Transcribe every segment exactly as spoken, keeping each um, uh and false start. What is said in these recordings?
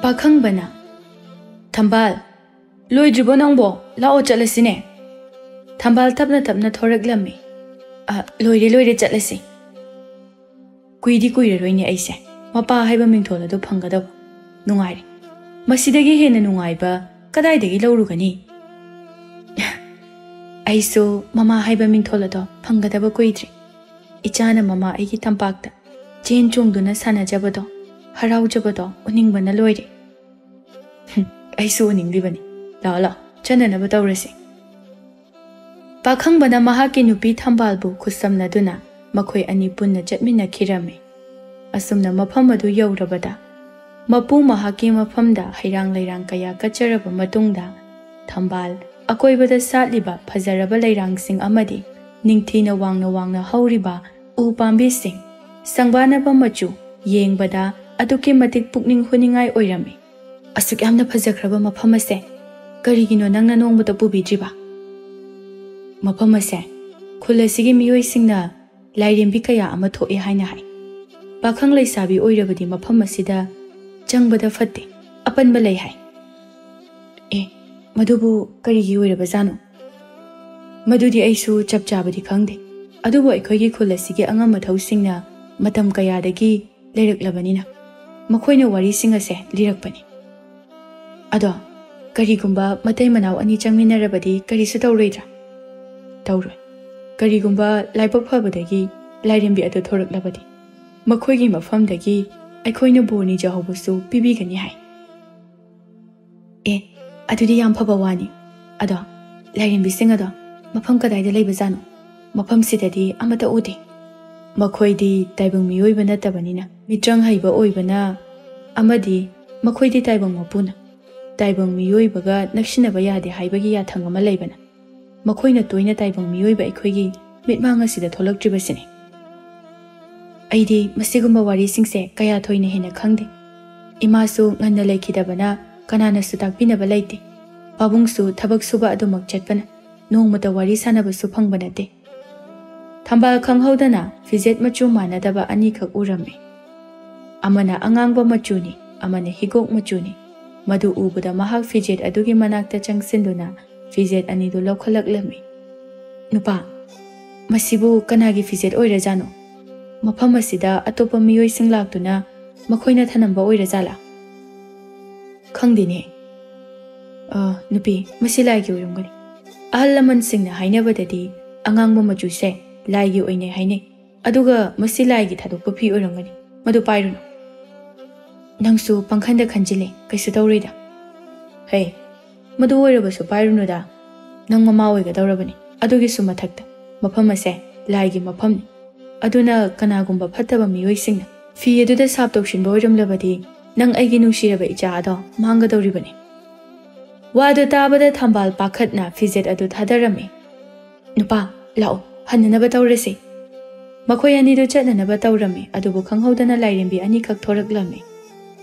ꯄꯥꯈꯪꯕꯅ, "ꯊꯝꯕꯥꯜ, ꯂꯣꯏꯗ꯭ꯔꯤꯕꯣ ꯅꯪꯕꯣ? ꯂꯥꯛꯑꯣ ꯆꯠꯂꯁꯤꯅꯦ꯫" ꯊꯝꯕꯥꯜ ꯇꯞꯅ ꯇꯞꯅ ꯊꯣꯔꯛꯂꯝꯃꯤ꯫ "ꯑ, ꯂꯣꯏꯔꯦ, ꯂꯣꯏꯔꯦ, ꯆꯠꯂꯁꯤ꯫" "ꯀꯨꯏꯗꯤ ꯀꯨꯏꯔꯔꯣꯏꯅꯦ ꯑꯩꯁꯦ ꯃꯄꯥ ꯍꯥꯏꯕ ꯃꯤꯡꯊꯣꯜ ꯑꯗꯨ ꯐꯪꯒꯗꯕ꯫ ꯅꯨꯡꯉꯥꯏꯔꯦ꯫ ꯃꯁꯤꯗꯒꯤ ꯍꯦꯟꯅ ꯅꯨꯡꯉꯥꯏꯕ ꯀꯗꯥꯏꯗꯒꯤ ꯂꯧꯔꯨꯒꯅꯤ?" "ꯑꯩꯁꯨ ꯃꯃꯥ ꯍꯥꯏꯕ ꯃꯤꯡꯊꯣꯜ ꯑꯗꯣ ꯐꯪꯒꯗꯕ ꯀꯨꯏꯗ꯭ꯔꯦ꯫ ꯏꯆꯥꯅ ꯃꯃꯥ ꯑꯩꯒꯤ ꯇꯝꯄꯥꯛꯇ ꯆꯦꯟ ꯆꯣꯡꯗꯨꯅ ꯁꯥꯟꯅꯖꯕꯗꯣ, ꯍꯔꯥꯎꯖꯕꯗꯣ ꯎꯅꯤꯡꯕꯅ ꯂꯣꯏꯔꯦ꯫" "ꯍꯨꯝ, ꯑꯩꯁꯨ ꯎꯅꯤꯡꯂꯤꯕꯅꯤ꯫ ꯂꯥꯛꯑꯣ, ꯂꯥꯛꯑꯣ, ꯆꯠꯅꯅꯕ ꯇꯧꯔꯁꯤ꯫" ꯄꯥꯈꯪꯕꯅ ꯃꯍꯥꯛꯀꯤ ꯅꯨꯄꯤ ꯊꯝꯕꯥꯜꯕꯨ ꯈꯨꯠꯁꯝꯅꯗꯨꯅ ꯃꯈꯣꯏ ꯑꯅꯤ ꯄꯨꯟꯅ ꯆꯠꯃꯤꯟꯅꯈꯤꯔꯝꯃꯤ꯫ ꯑꯁꯨꯝꯅ ꯃꯐꯝ ꯑꯗꯨ ꯌꯧꯔꯕꯗ, ꯃꯄꯨ ꯃꯍꯥꯛꯀꯤ ꯃꯐꯝꯗ ꯍꯩꯔꯥꯡ ꯂꯩꯔꯥꯡ ꯀꯌꯥ ꯀꯠꯆꯔꯕ ꯃꯇꯨꯡꯗ, ꯊꯝꯕꯥꯜ ꯑꯀꯣꯏꯕꯗ ꯁꯥꯠꯂꯤꯕ ꯐꯖꯔꯕ ꯂꯩꯔꯥꯡꯁꯤꯡ ꯑꯃꯗꯤ ꯅꯤꯡꯊꯤꯅ ꯋꯥꯡꯅ ꯋꯥꯡꯅ ꯍꯧꯔꯤꯕ ꯎ ꯄꯥꯝꯕꯤꯁꯤꯡ, ꯁꯪꯕꯥꯅꯕ ꯃꯆꯨ, ꯌꯦꯡꯕꯗ ꯑꯗꯨꯛꯀꯤ ꯃꯇꯤꯛ ꯄꯨꯛꯅꯤꯡ ꯍꯨꯅꯤꯡꯉꯥꯏ ꯑꯣꯏꯔꯝꯃꯤ꯫ "ꯑꯁꯨꯛ ꯌꯥꯝꯅ ꯐꯖꯈ꯭ꯔꯕ ꯃꯐꯝ ꯑꯁꯦ ꯀꯔꯤꯒꯤꯅꯣ ꯅꯪꯅ ꯅꯣꯡꯃꯇ ꯄꯨꯕꯤꯗ꯭ꯔꯤꯕ?" "ꯃꯐꯝ ꯑꯁꯦ ꯈꯨꯜ ꯑꯁꯤꯒꯤ ꯃꯤꯑꯣꯏꯁꯤꯡꯅ ꯂꯥꯏꯔꯦꯝꯕꯤ ꯀꯌꯥ ꯑꯃ ꯊꯣꯛꯑꯦ ꯍꯥꯏꯅ ꯍꯥꯏ꯫ ꯄꯥꯈꯪ ꯂꯩꯁꯥꯕꯤ ꯑꯣꯏꯔꯕꯗꯤ ꯃꯐꯝ ꯑꯁꯤꯗ ꯆꯪꯕꯗ ꯐꯠꯇꯦ, ꯑꯄꯟꯕ ꯂꯩ ꯍꯥꯏ꯫" "ꯑꯦ, ꯃꯗꯨꯕꯨ ꯀꯔꯤꯒꯤ ꯑꯣꯏꯔꯕꯖꯥꯠꯅꯣ?" "ꯃꯗꯨꯗꯤ ꯑꯩꯁꯨ ꯆꯞ ꯆꯥꯕꯗꯤ ꯈꯪꯗꯦ, ꯑꯗꯨꯕꯨ ꯑꯩꯈꯣꯏꯒꯤ ꯈꯨꯜ ꯑꯁꯤꯒꯤ ꯑꯉꯝ ꯑꯊꯧꯁꯤꯡꯅ ꯃꯇꯝ ꯀꯌꯥꯗꯒꯤ ꯂꯩꯔꯛꯂꯕꯅꯤꯅ ꯃꯈꯣꯏꯅ ꯋꯥꯔꯤꯁꯤꯡ ꯑꯁꯦ ꯂꯤꯔꯛꯄꯅꯤ꯫" "ꯑꯗꯣ, ꯀꯔꯤꯒꯨꯝꯕ ꯃꯇꯩ ꯃꯅꯥꯎ ꯑꯅꯤ ꯆꯪꯃꯤꯟꯅꯔꯕꯗꯤ ꯀꯔꯤꯁꯨ ꯇꯧꯔꯣꯏꯗ꯭ꯔꯥ?" "ꯇꯧꯔꯣꯏ꯫ ꯀꯔꯤꯒꯨꯝꯕ ꯂꯥꯏꯕꯛ ꯐꯕꯗꯒꯤ ꯂꯥꯏꯔꯦꯝꯕꯤ ꯑꯗꯨ ꯊꯣꯔꯛꯂꯕꯗꯤ, ꯃꯈꯣꯏꯒꯤ ꯃꯐꯝꯗꯒꯤ ꯑꯩꯈꯣꯏꯅ ꯕꯣꯔ ꯅꯤꯖꯍꯧꯕꯁꯨ ꯄꯤꯕꯤꯒꯅꯤ ꯍꯥꯏ꯫" "ꯑꯦ, ꯑꯗꯨꯗꯤ ꯌꯥꯝ ꯐꯕ ꯋꯥꯅꯤ꯫ ꯑꯗꯣ, ꯂꯥꯏꯔꯦꯝꯕꯤꯁꯤꯡ ꯑꯗꯣ ꯃꯐꯝ ꯀꯗꯥꯏꯗ ꯂꯩꯕꯖꯥꯠꯅꯣ? ꯃꯐꯝꯁꯤꯗꯗꯤ ꯑꯃꯠꯇ ꯎꯗꯦ꯫" "ꯃꯈꯣꯏꯗꯤ ꯇꯥꯏꯕꯪ ꯃꯤꯑꯣꯏꯕ ꯅꯠꯇꯕꯅꯤꯅ, ꯃꯤꯇ꯭ꯔꯪ ꯍꯩꯕ ꯑꯣꯏꯕꯅ, ꯑꯃꯗꯤ ꯃꯈꯣꯏꯗꯤ ꯇꯥꯏꯕꯪ ꯃꯄꯨꯅ ꯇꯥꯏꯕꯪ ꯃꯤꯑꯣꯏꯕꯒ ꯅꯛꯁꯤꯟꯅꯕ ꯌꯥꯗꯦ ꯍꯥꯏꯕꯒꯤ ꯌꯥꯊꯪ ꯑꯃ ꯂꯩꯕꯅ, ꯃꯈꯣꯏꯅ ꯇꯣꯏꯅ ꯇꯥꯏꯕꯪ ꯃꯤꯑꯣꯏꯕ ꯑꯩꯈꯣꯏꯒꯤ ꯃꯤꯠꯃꯥꯡ ꯑꯁꯤꯗ ꯊꯣꯛꯂꯛꯇ꯭ꯔꯤꯕꯁꯤꯅꯤ꯫" "ꯑꯩꯗꯤ ꯃꯁꯤꯒꯨꯝꯕ ꯋꯥꯔꯤꯁꯤꯡꯁꯦ ꯀꯌꯥ ꯊꯣꯏꯅ ꯍꯦꯟꯅ ꯈꯪꯗꯦ꯫ ꯏꯃꯥꯁꯨ ꯉꯟꯅ ꯂꯩꯈꯤꯗꯕꯅ ꯀꯅꯥꯅꯁꯨ ꯇꯥꯛꯄꯤꯅꯕ ꯂꯩꯇꯦ꯫ ꯄꯥꯕꯨꯡꯁꯨ ꯊꯕꯛ ꯁꯨꯕ ꯑꯗꯨꯃꯛ ꯆꯠꯄꯅ ꯅꯣꯡꯃꯇ ꯋꯥꯔꯤ ꯁꯥꯟꯅꯕꯁꯨ ꯐꯪꯕ ꯅꯠꯇꯦ꯫" ꯊꯝꯕꯥꯜ ꯈꯪꯍꯧꯗꯅ ꯐꯤꯖꯦꯠ ꯃꯆꯨ ꯃꯥꯟꯅꯗꯕ ꯑꯅꯤꯈꯛ ꯎꯔꯝꯃꯤ꯫ ꯑꯃꯅ ꯑꯉꯥꯡꯕ ꯃꯆꯨꯅꯤ, ꯑꯃꯅ ꯍꯤꯒꯣꯛ ꯃꯆꯨꯅꯤ꯫ ꯃꯗꯨ ꯎꯕꯗ ꯃꯍꯥꯛ ꯐꯤꯖꯦꯠ ꯑꯗꯨꯒꯤ ꯃꯅꯥꯛꯇ ꯆꯪꯁꯤꯟꯗꯨꯅ ꯐꯤꯖꯦꯠ ꯑꯅꯤꯗꯨ ꯂꯧꯈꯠꯂꯛꯂꯝꯃꯤ꯫ "ꯅꯨꯄꯥ, ꯃꯁꯤꯕꯨ ꯀꯅꯥꯒꯤ ꯐꯤꯖꯦꯠ ꯑꯣꯏꯔꯖꯥꯠꯅꯣ? ꯃꯐꯝ ꯑꯁꯤꯗ ꯑꯇꯣꯞꯄ ꯃꯤꯑꯣꯏꯁꯤꯡ ꯂꯥꯛꯇꯨꯅ ꯃꯈꯣꯏꯅ ꯊꯅꯝꯕ ꯑꯣꯏꯔꯖꯥꯠꯂꯥ?" "ꯈꯪꯗꯦꯅꯦ꯫ ꯑ, ꯅꯨꯄꯤ, ꯃꯁꯤ ꯂꯥꯏꯒꯤ ꯑꯣꯏꯔꯝꯒꯅꯤ꯫ ꯑꯍꯜ ꯂꯃꯟꯁꯤꯡꯅ ꯍꯥꯏꯅꯕꯗꯗꯤ ꯑꯉꯥꯡꯕ ꯃꯆꯨꯁꯦ ꯂꯥꯏꯒꯤ ꯑꯣꯏꯅꯩ ꯍꯥꯏꯅꯩ꯫ ꯑꯗꯨꯒ ꯃꯁꯤ ꯂꯥꯏꯒꯤ ꯊꯥꯗꯣꯛꯄ ꯐꯤ ꯑꯣꯏꯔꯝꯒꯅꯤ꯫ ꯃꯗꯨ ꯄꯥꯏꯔꯨꯅꯨ꯫" "ꯅꯪꯁꯨ ꯄꯪꯈꯟꯗ ꯈꯟꯖꯤꯜꯂꯦ, ꯀꯩꯁꯨ ꯇꯧꯔꯣꯏꯗ꯫" "ꯍꯦ, ꯃꯗꯨ ꯑꯣꯏꯔꯕꯁꯨ ꯄꯥꯏꯔꯨꯅꯨꯗ꯫ ꯅꯪ ꯃꯃꯥ ꯑꯣꯏꯒꯗꯧꯔꯕꯅꯤ꯫ ꯑꯗꯨꯒꯤꯁꯨ ꯃꯊꯛꯇ, ꯃꯐꯝ ꯑꯁꯦ ꯂꯥꯏꯒꯤ ꯃꯐꯝꯅꯤ꯫ ꯑꯗꯨꯅ ꯀꯅꯥꯒꯨꯝꯕ ꯐꯠꯇꯕ ꯃꯤꯑꯣꯏꯁꯤꯡꯅ ꯐꯤ ꯑꯗꯨꯗ ꯁꯥꯞ ꯇꯧꯁꯤꯟꯕ ꯑꯣꯏꯔꯝꯂꯕꯗꯤ ꯅꯪ ꯑꯩꯒꯤ ꯅꯨꯡꯁꯤꯔꯕ ꯏꯆꯥ ꯑꯗꯣ ꯃꯥꯡꯒꯗꯧꯔꯤꯕꯅꯤ꯫" ꯋꯥꯗꯨ ꯇꯥꯕꯗ ꯊꯝꯕꯥꯜ ꯄꯥꯈꯠꯅ ꯐꯤꯖꯦꯠ ꯑꯗꯨ ꯊꯥꯗꯔꯝꯃꯤ꯫ "ꯅꯨꯄꯥ, ꯂꯥꯛꯑꯣ, ꯍꯟꯅꯅꯕ ꯇꯧꯔꯁꯤ꯫" ꯃꯈꯣꯏ ꯑꯅꯤꯗꯨ ꯆꯠꯅꯅꯕ ꯇꯧꯔꯝꯃꯤ, ꯑꯗꯨꯕꯨ ꯈꯪꯍꯧꯗꯅ ꯂꯥꯏꯔꯦꯝꯕꯤ ꯑꯅꯤꯈꯛ ꯊꯣꯔꯛꯂꯝꯃꯤ꯫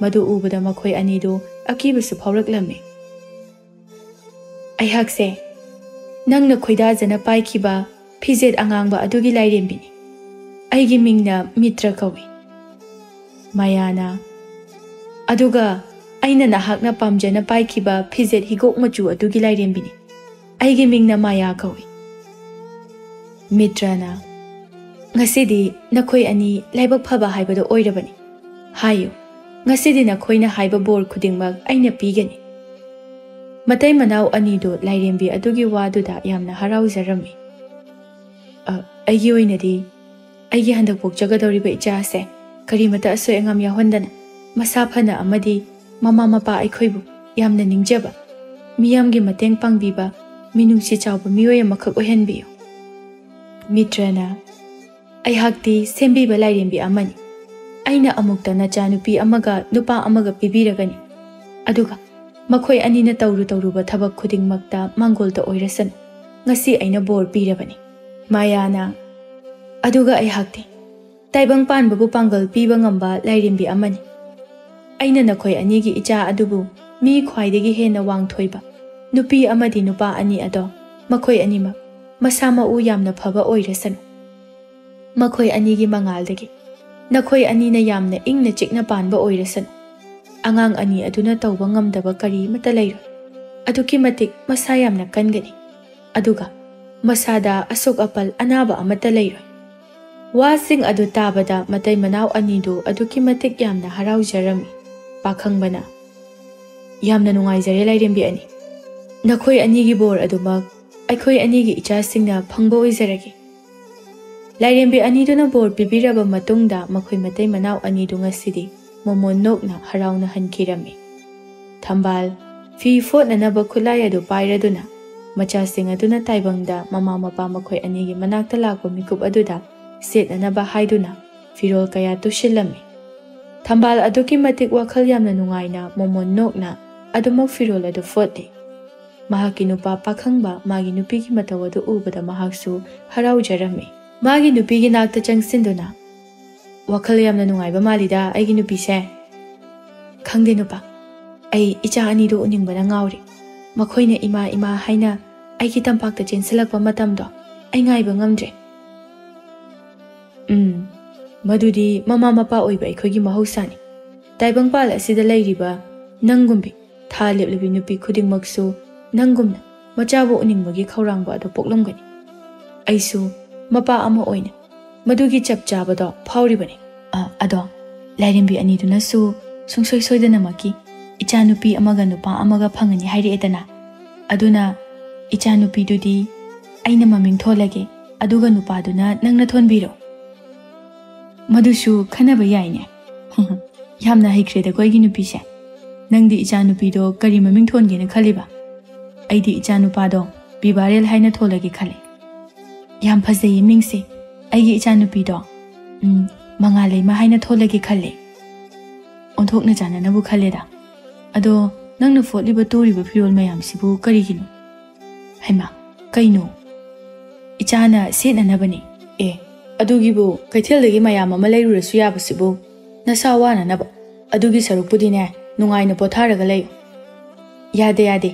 ꯃꯗꯨ ꯎꯕꯗ ꯃꯈꯣꯏ ꯑꯅꯤꯗꯨ ꯑꯀꯤꯕꯁꯨ ꯐꯥꯎꯔꯛꯂꯝꯃꯤ꯫ "ꯑꯩꯍꯥꯛꯁꯦ ꯅꯪꯅ ꯈꯣꯏꯗꯥꯖꯅ ꯄꯥꯏꯈꯤꯕ ꯐꯤꯖꯦꯠ ꯑꯉꯥꯡꯕ ꯑꯗꯨꯒꯤ ꯂꯥꯏꯔꯦꯝꯕꯤꯅꯤ꯫ ꯑꯩꯒꯤ ꯃꯤꯡꯅ ꯃꯤꯇ꯭ꯔ ꯀꯧꯏ꯫" ꯃꯥꯌꯥꯅ, "ꯑꯗꯨꯒ ꯑꯩꯅ ꯅꯍꯥꯛꯅ ꯄꯥꯝꯖꯅ ꯄꯥꯏꯈꯤꯕ ꯐꯤꯖꯦꯠ ꯍꯤꯒꯣꯛ ꯃꯆꯨ ꯑꯗꯨꯒꯤ ꯂꯥꯏꯔꯦꯝꯕꯤꯅꯤ꯫ ꯑꯩꯒꯤ ꯃꯤꯡꯅ ꯃꯥꯌꯥ ꯀꯧꯏ꯫" ꯃꯤꯇ꯭ꯔꯅ, "ꯉꯁꯤꯗꯤ ꯅꯈꯣꯏ ꯑꯅꯤ ꯂꯥꯏꯕꯛ ꯐꯕ ꯍꯥꯏꯕꯗꯨ ꯑꯣꯏꯔꯕꯅꯤ꯫ ꯍꯥꯏꯌꯨ, ꯉꯁꯤꯗꯤ ꯅꯈꯣꯏꯅ ꯍꯥꯏꯕ ꯕꯣꯔ ꯈꯨꯗꯤꯡꯃꯛ ꯑꯩꯅ ꯄꯤꯒꯅꯤ꯫" ꯃꯇꯩ ꯃꯅꯥꯎ ꯑꯅꯤꯗꯨ ꯂꯥꯏꯔꯦꯝꯕꯤ ꯑꯗꯨꯒꯤ ꯋꯥꯗꯨꯗ ꯌꯥꯝꯅ ꯍꯔꯥꯎꯖꯔꯝꯃꯤ꯫ "ꯑ, ꯑꯩꯒꯤ ꯑꯣꯏꯅꯗꯤ ꯑꯩꯒꯤ ꯍꯟꯗꯛ ꯄꯣꯛꯆꯒꯗꯧꯔꯤꯕ ꯏꯆꯥ ꯑꯁꯦ ꯀꯔꯤꯃꯇ ꯑꯁꯣꯏ ꯑꯉꯥꯝ ꯌꯥꯎꯍꯟꯗꯅ, ꯃꯁꯥ ꯐꯅ ꯑꯃꯗꯤ ꯃꯃꯥ ꯃꯄꯥ ꯑꯩꯈꯣꯏꯕꯨ ꯌꯥꯝꯅ ꯅꯤꯡꯖꯕ, ꯃꯤꯌꯥꯝꯒꯤ ꯃꯇꯦꯡ ꯄꯥꯡꯕꯤꯕ, ꯃꯤꯅꯨꯡꯁꯤ ꯆꯥꯎꯕ ꯃꯤꯑꯣꯏ ꯑꯃꯈꯛ ꯑꯣꯏꯍꯟꯕꯤꯌꯨ꯫" ꯃꯤꯇ꯭ꯔꯅ, "ꯑꯩꯍꯥꯛꯇꯤ ꯁꯦꯝꯕꯤꯕ ꯂꯥꯏꯔꯦꯝꯕꯤ ꯑꯃꯅꯤ꯫ ꯑꯩꯅ ꯑꯃꯨꯛꯇ ꯅꯆꯥꯅꯨꯄꯤ ꯑꯃꯒ ꯅꯨꯄꯥ ꯑꯃꯒ ꯄꯤꯕꯤꯔꯒꯅꯤ꯫ ꯑꯗꯨꯒ ꯃꯈꯣꯏ ꯑꯅꯤꯅ ꯇꯧꯔꯨ ꯇꯧꯔꯨꯕ ꯊꯕꯛ ꯈꯨꯗꯤꯡꯃꯛꯇ ꯃꯥꯡꯒꯣꯜꯇ ꯑꯣꯏꯔꯁꯅꯨ꯫ ꯉꯁꯤ ꯑꯩꯅ ꯕꯣꯔ ꯄꯤꯔꯕꯅꯤ꯫" ꯃꯥꯌꯥꯅ, "ꯑꯗꯨꯒ ꯑꯩꯍꯥꯛꯇꯤ ꯇꯥꯏꯕꯪ ꯄꯥꯟꯕꯕꯨ ꯄꯥꯡꯒꯜ ꯄꯤꯕ ꯉꯝꯕ ꯂꯥꯏꯔꯦꯝꯕꯤ ꯑꯃꯅꯤ꯫ ꯑꯩꯅ ꯅꯈꯣꯏ ꯑꯅꯤꯒꯤ ꯏꯆꯥ ꯑꯗꯨꯕꯨ ꯃꯤ ꯈ꯭ꯋꯥꯏꯗꯒꯤ ꯍꯦꯟꯅ ꯋꯥꯡꯊꯣꯏꯕ ꯅꯨꯄꯤ ꯑꯃꯗꯤ ꯅꯨꯄꯥ ꯑꯅꯤ ꯑꯗꯣ, ꯃꯈꯣꯏ ꯑꯅꯤꯃꯛ ꯃꯁꯥ ꯃꯎ ꯌꯥꯝꯅ ꯐꯕ ꯑꯣꯏꯔꯁꯅꯨ꯫ ꯃꯈꯣꯏ ꯑꯅꯤꯒꯤ ꯃꯉꯥꯜꯗꯒꯤ ꯅꯈꯣꯏ ꯑꯅꯤꯅ ꯌꯥꯝꯅ ꯏꯪꯅ ꯆꯤꯛꯅ ꯄꯥꯟꯕ ꯑꯣꯏꯔꯁꯅꯨ꯫ ꯑꯉꯥꯡ ꯑꯅꯤ ꯑꯗꯨꯅ ꯇꯧꯕ ꯉꯝꯗꯕ ꯀꯔꯤꯃꯠꯇ ꯂꯩꯔꯣꯏ꯫ ꯑꯗꯨꯛꯀꯤ ꯃꯇꯤꯛ ꯃꯁꯥ ꯌꯥꯝꯅ ꯀꯟꯒꯅꯤ꯫ ꯑꯗꯨꯒ ꯃꯁꯥꯗ ꯑꯁꯣꯛ ꯑꯄꯜ ꯑꯅꯥꯕ ꯑꯃꯠꯇ ꯂꯩꯔꯣꯏ꯫ ꯋꯥꯁꯤꯡ ꯑꯗꯨ ꯇꯥꯕꯗ ꯃꯇꯩ ꯃꯅꯥꯎ ꯑꯅꯤꯗꯨ ꯑꯗꯨꯛꯀꯤ ꯃꯇꯤꯛ ꯌꯥꯝꯅ ꯍꯔꯥꯎꯖꯔꯝꯃꯤ꯫ ꯄꯥꯈꯪꯕꯅ, "ꯌꯥꯝꯅ ꯅꯨꯡꯉꯥꯏꯖꯔꯦ ꯂꯥꯏꯔꯦꯝꯕꯤ ꯑꯅꯤ꯫ ꯅꯈꯣꯏ ꯑꯅꯤꯒꯤ ꯕꯣꯔ ꯑꯗꯨꯃꯛ ꯑꯩꯈꯣꯏ ꯑꯅꯤꯒꯤ ꯏꯆꯥꯁꯤꯡꯅ ꯐꯪꯕ ꯑꯣꯏꯖꯔꯒꯦ"꯫ ꯂꯥꯏꯔꯦꯝꯕꯤ ꯑꯅꯤꯗꯨꯅ ꯕꯣꯔ ꯄꯤꯕꯤꯔꯕ ꯃꯇꯨꯡꯗ ꯃꯈꯣꯏ ꯃꯇꯩ ꯃꯅꯥꯎ ꯑꯅꯤꯗꯨ ꯉꯁꯤꯗꯤ ꯃꯣꯃꯣꯟ ꯅꯣꯛꯅ ꯍꯔꯥꯎꯅ ꯍꯟꯈꯤꯔꯝꯃꯤ꯫ ꯊꯝꯕꯥꯜ, ꯐꯤ ꯐꯣꯠꯅꯅꯕ ꯈꯨꯠꯂꯥꯏ ꯑꯗꯨ ꯄꯥꯏꯔꯗꯨꯅ ꯃꯆꯥꯁꯤꯡ ꯑꯗꯨꯅ ꯇꯥꯏꯕꯪꯗ ꯃꯃꯥ ꯃꯄꯥ ꯃꯈꯣꯏ ꯑꯅꯤꯒꯤ ꯃꯅꯥꯛꯇ ꯂꯥꯛꯄ ꯃꯤꯀꯨꯞ ꯑꯗꯨꯗ ꯁꯦꯠꯅꯅꯕ ꯍꯥꯏꯗꯨꯅ ꯐꯤꯔꯣꯜ ꯀꯌꯥ ꯇꯨꯁꯤꯜꯂꯝꯃꯤ꯫ ꯊꯝꯕꯥꯜ ꯑꯗꯨꯛꯀꯤ ꯃꯇꯤꯛ ꯋꯥꯈꯜ ꯌꯥꯝꯅ ꯅꯨꯡꯉꯥꯏꯅ ꯃꯣꯃꯣꯟ ꯅꯣꯛꯅ ꯑꯗꯨꯃꯛ ꯐꯤꯔꯣꯜ ꯑꯗꯨ ꯐꯣꯠꯂꯤ꯫ ꯃꯍꯥꯛꯀꯤ ꯅꯨꯄꯥ ꯄꯥꯈꯪꯕ ꯃꯥꯒꯤ ꯅꯨꯄꯤꯒꯤ ꯃꯇꯧ ꯑꯗꯨ ꯎꯕꯗ ꯃꯍꯥꯛꯁꯨ ꯍꯔꯥꯎꯖꯔꯝꯃꯤ꯫ ꯃꯥꯒꯤ ꯅꯨꯄꯤꯒꯤ ꯅꯥꯛꯇ ꯆꯪꯁꯤꯟꯗꯨꯅ, "ꯋꯥꯈꯜ ꯌꯥꯝꯅ ꯅꯨꯡꯉꯥꯏꯕ ꯃꯥꯜꯂꯤꯗ ꯑꯩꯒꯤ ꯅꯨꯄꯤꯁꯦ꯫ ꯈꯪꯗꯦ ꯅꯨꯄꯥ, ꯑꯩ ꯏꯆꯥ ꯑꯅꯤꯗꯨ ꯎꯅꯤꯡꯕꯅ ꯉꯥꯎꯔꯦ꯫ ꯃꯈꯣꯏꯅ ꯏꯃꯥ ꯏꯃꯥ ꯍꯥꯏꯅ ꯑꯩꯒꯤ ꯇꯝꯄꯥꯛꯇ ꯆꯦꯟꯁꯤꯜꯂꯛꯄ ꯃꯇꯝꯗꯣ ꯑꯩ ꯉꯥꯏꯕ ꯉꯝꯗ꯭ꯔꯦ"꯫ "ꯎꯝ, ꯃꯗꯨꯗꯤ ꯃꯃꯥ ꯃꯄꯥ ꯑꯣꯏꯕ ꯑꯩꯈꯣꯏꯒꯤ ꯃꯍꯧꯁꯥꯅꯤ꯫ ꯇꯥꯏꯕꯪꯄꯥꯜ ꯑꯁꯤꯗ ꯂꯩꯔꯤꯕ ꯅꯪꯒꯨꯝꯕꯤ ꯊꯥ ꯂꯦꯞꯂꯕꯤ ꯅꯨꯄꯤ ꯈꯨꯗꯤꯡꯃꯛꯁꯨ ꯅꯪꯒꯨꯝꯅ ꯃꯆꯥꯕꯨ ꯎꯅꯤꯡꯕꯒꯤ ꯈꯧꯔꯥꯡꯕ ꯑꯗꯨ ꯄꯣꯛꯂꯝꯒꯅꯤ꯫ ꯑꯩꯁꯨ ꯃꯄꯥ ꯑꯃ ꯑꯣꯏꯅ ꯃꯗꯨꯒꯤ ꯆꯞ ꯆꯥꯕꯗꯣ ꯐꯥꯎꯔꯤꯕꯅꯤ꯫ ꯑ, ꯑꯗꯣ ꯂꯥꯏꯔꯦꯝꯕꯤ ꯑꯅꯤꯗꯨꯅꯁꯨ ꯁꯨꯡꯁꯣꯏ ꯁꯣꯏꯗꯅꯃꯛꯀꯤ ꯏꯆꯥꯅꯨꯄꯤ ꯑꯃꯒ ꯅꯨꯄꯥ ꯑꯃꯒ ꯐꯪꯒꯅꯤ ꯍꯥꯏꯔꯛꯑꯦꯗꯅ꯫ ꯑꯗꯨꯅ ꯏꯆꯥꯅꯨꯄꯤꯗꯨꯗꯤ ꯑꯩꯅ ꯃꯃꯤꯡ ꯊꯣꯜꯂꯒꯦ, ꯑꯗꯨꯒ ꯅꯨꯄꯥꯗꯨꯅ ꯅꯪꯅ ꯊꯣꯟꯕꯤꯔꯣ"꯫ "ꯃꯗꯨꯁꯨ ꯈꯟꯅꯕ ꯌꯥꯏꯅꯦ"꯫ "ꯌꯥꯝꯅ ꯍꯩꯈ꯭ꯔꯦꯗꯀꯣ ꯑꯩꯒꯤ ꯅꯨꯄꯤꯁꯦ꯫ ꯅꯪꯗꯤ ꯏꯆꯥꯅꯨꯄꯤꯗꯣ ꯀꯔꯤ ꯃꯃꯤꯡ ꯊꯣꯟꯒꯦꯅ ꯈꯜꯂꯤꯕ?" "ꯑꯩꯗꯤ ꯏꯆꯥꯅꯨꯄꯥꯗꯣ ꯕꯤꯕꯥꯔꯦꯜ ꯍꯥꯏꯅ ꯊꯣꯜꯂꯒꯦ ꯈꯜꯂꯦ"꯫ "ꯌꯥꯝ ꯐꯖꯩꯌꯦ ꯃꯤꯡꯁꯦ꯫ ꯑꯩꯒꯤ ꯏꯆꯥꯅꯨꯄꯤꯗꯣ, ꯎꯝ, ꯃꯉꯥꯂꯩꯃ ꯍꯥꯏꯅ ꯊꯣꯜꯂꯒꯦ ꯈꯜꯂꯦ"꯫ "ꯑꯣꯟꯊꯣꯛꯅ ꯆꯥꯟꯅꯅꯕꯨ ꯈꯜꯂꯦꯗ꯫ ꯑꯗꯣ ꯅꯪꯅ ꯐꯣꯠꯂꯤꯕ ꯇꯨꯔꯤꯕ ꯐꯤꯔꯣꯜ ꯃꯌꯥꯝꯁꯤꯕꯨ ꯀꯔꯤꯒꯤꯅꯣ?" "ꯍꯩꯃꯥ, ꯀꯩꯅꯣ?" "ꯏꯆꯥꯅ ꯁꯦꯠꯅꯅꯕꯅꯤ"꯫ "ꯑꯦ, ꯑꯗꯨꯒꯤꯕꯨ ꯀꯩꯊꯦꯜꯗꯒꯤ ꯃꯌꯥꯝ ꯑꯃ ꯂꯩꯔꯨꯔꯁꯨ ꯌꯥꯕꯁꯤꯕꯨ? ꯅꯁꯥ ꯋꯥꯅꯅꯕ꯫ ꯑꯗꯨꯒꯤ ꯁꯔꯨꯛꯄꯨꯗꯤꯅꯦ, ꯅꯨꯡꯉꯥꯏꯅ ꯄꯣꯊꯥꯔꯒ ꯂꯩꯌꯨ"꯫ "ꯌꯥꯗꯦ, ꯌꯥꯗꯦ꯫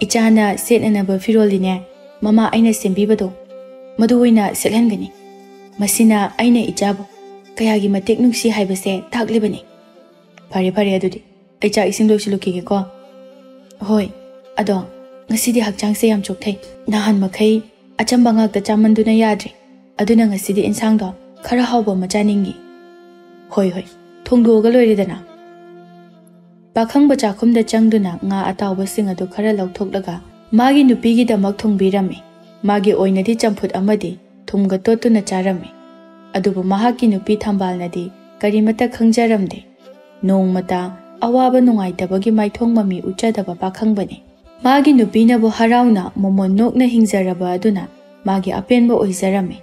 ꯏꯆꯥꯅ ꯁꯦꯠꯅꯅꯕ ꯐꯤꯔꯣꯜꯗꯤꯅꯦ, ꯃꯃꯥ ꯑꯩꯅ ꯁꯦꯝꯕꯤꯕꯗꯣ, ꯃꯗꯨ ꯑꯣꯏꯅ ꯁꯦꯠꯍꯟꯒꯅꯤ꯫ ꯃꯁꯤꯅ ꯑꯩꯅ ꯏꯆꯥꯕꯨ ꯀꯌꯥꯒꯤ ꯃꯇꯤꯛ ꯅꯨꯡꯁꯤ ꯍꯥꯏꯕꯁꯦ ꯇꯥꯛꯂꯤꯕꯅꯤ"꯫ "ꯐꯔꯦ, ꯐꯔꯦ ꯑꯗꯨꯗꯤ꯫ ꯑꯩ ꯆꯥꯛ ꯏꯁꯤꯡ ꯂꯣꯏꯁꯤꯜꯂꯨꯈꯤꯒꯦꯀꯣ꯫ ꯍꯣꯏ, ꯑꯗꯣ ꯉꯁꯤꯗꯤ ꯍꯛꯆꯥꯡꯁꯦ ꯌꯥꯝ ꯆꯣꯛꯊꯩ꯫ ꯅꯍꯥꯟ ꯃꯈꯩ ꯑꯆꯝꯕ ꯉꯥꯛꯇ ꯆꯥꯃꯟꯗꯨꯅ ꯌꯥꯗ꯭ꯔꯦ꯫ ꯑꯗꯨꯅ ꯉꯁꯤꯗꯤ ꯏꯟꯁꯥꯡꯗꯣ ꯈꯔ ꯍꯥꯎꯕ ꯑꯃ ꯆꯥꯅꯤꯡꯉꯤ꯫ ꯍꯣꯏ ꯍꯣꯏ, ꯊꯣꯡꯗꯣꯛꯑꯒ ꯂꯣꯏꯔꯦꯗꯅ꯫ ꯄꯥꯈꯪꯕ ꯆꯥꯛꯈꯨꯝꯗ ꯆꯪꯗꯨꯅ ꯉꯥ ꯑꯇꯥꯎꯕꯁꯤꯡ ꯑꯗꯨ ꯈꯔ ꯂꯧꯊꯣꯛꯂꯒ ꯃꯥꯒꯤ ꯅꯨꯄꯤꯒꯤꯗꯃꯛ ꯊꯣꯡꯕꯤꯔꯝꯃꯤ꯫ ꯃꯥꯒꯤ ꯑꯣꯏꯅꯗꯤ ꯆꯝꯐꯨꯠ ꯑꯃꯗꯤ ꯊꯨꯝꯒ ꯇꯣꯠꯇꯨꯅ ꯆꯥꯔꯝꯃꯤ꯫ ꯑꯗꯨꯕꯨ ꯃꯍꯥꯛꯀꯤ ꯅꯨꯄꯤ ꯊꯝꯕꯥꯜꯅꯗꯤ ꯀꯔꯤꯃꯠꯇ ꯈꯪꯖꯔꯝꯗꯦ꯫ ꯅꯣꯡꯃꯇ ꯑꯋꯥꯕ ꯅꯨꯡꯉꯥꯏꯇꯕꯒꯤ ꯃꯥꯏꯊꯣꯡ ꯃꯃꯤ ꯎꯠꯆꯗꯕ ꯄꯥꯈꯪꯕꯅꯤ꯫ ꯃꯥꯒꯤ ꯅꯨꯄꯤꯅꯕꯨ ꯍꯔꯥꯎꯅ ꯃꯣꯃꯣꯟ ꯅꯣꯛꯅ ꯍꯤꯡꯖꯔꯕ ꯑꯗꯨꯅ ꯃꯥꯒꯤ ꯑꯄꯦꯟꯕ ꯑꯣꯏꯖꯔꯝꯃꯤ꯫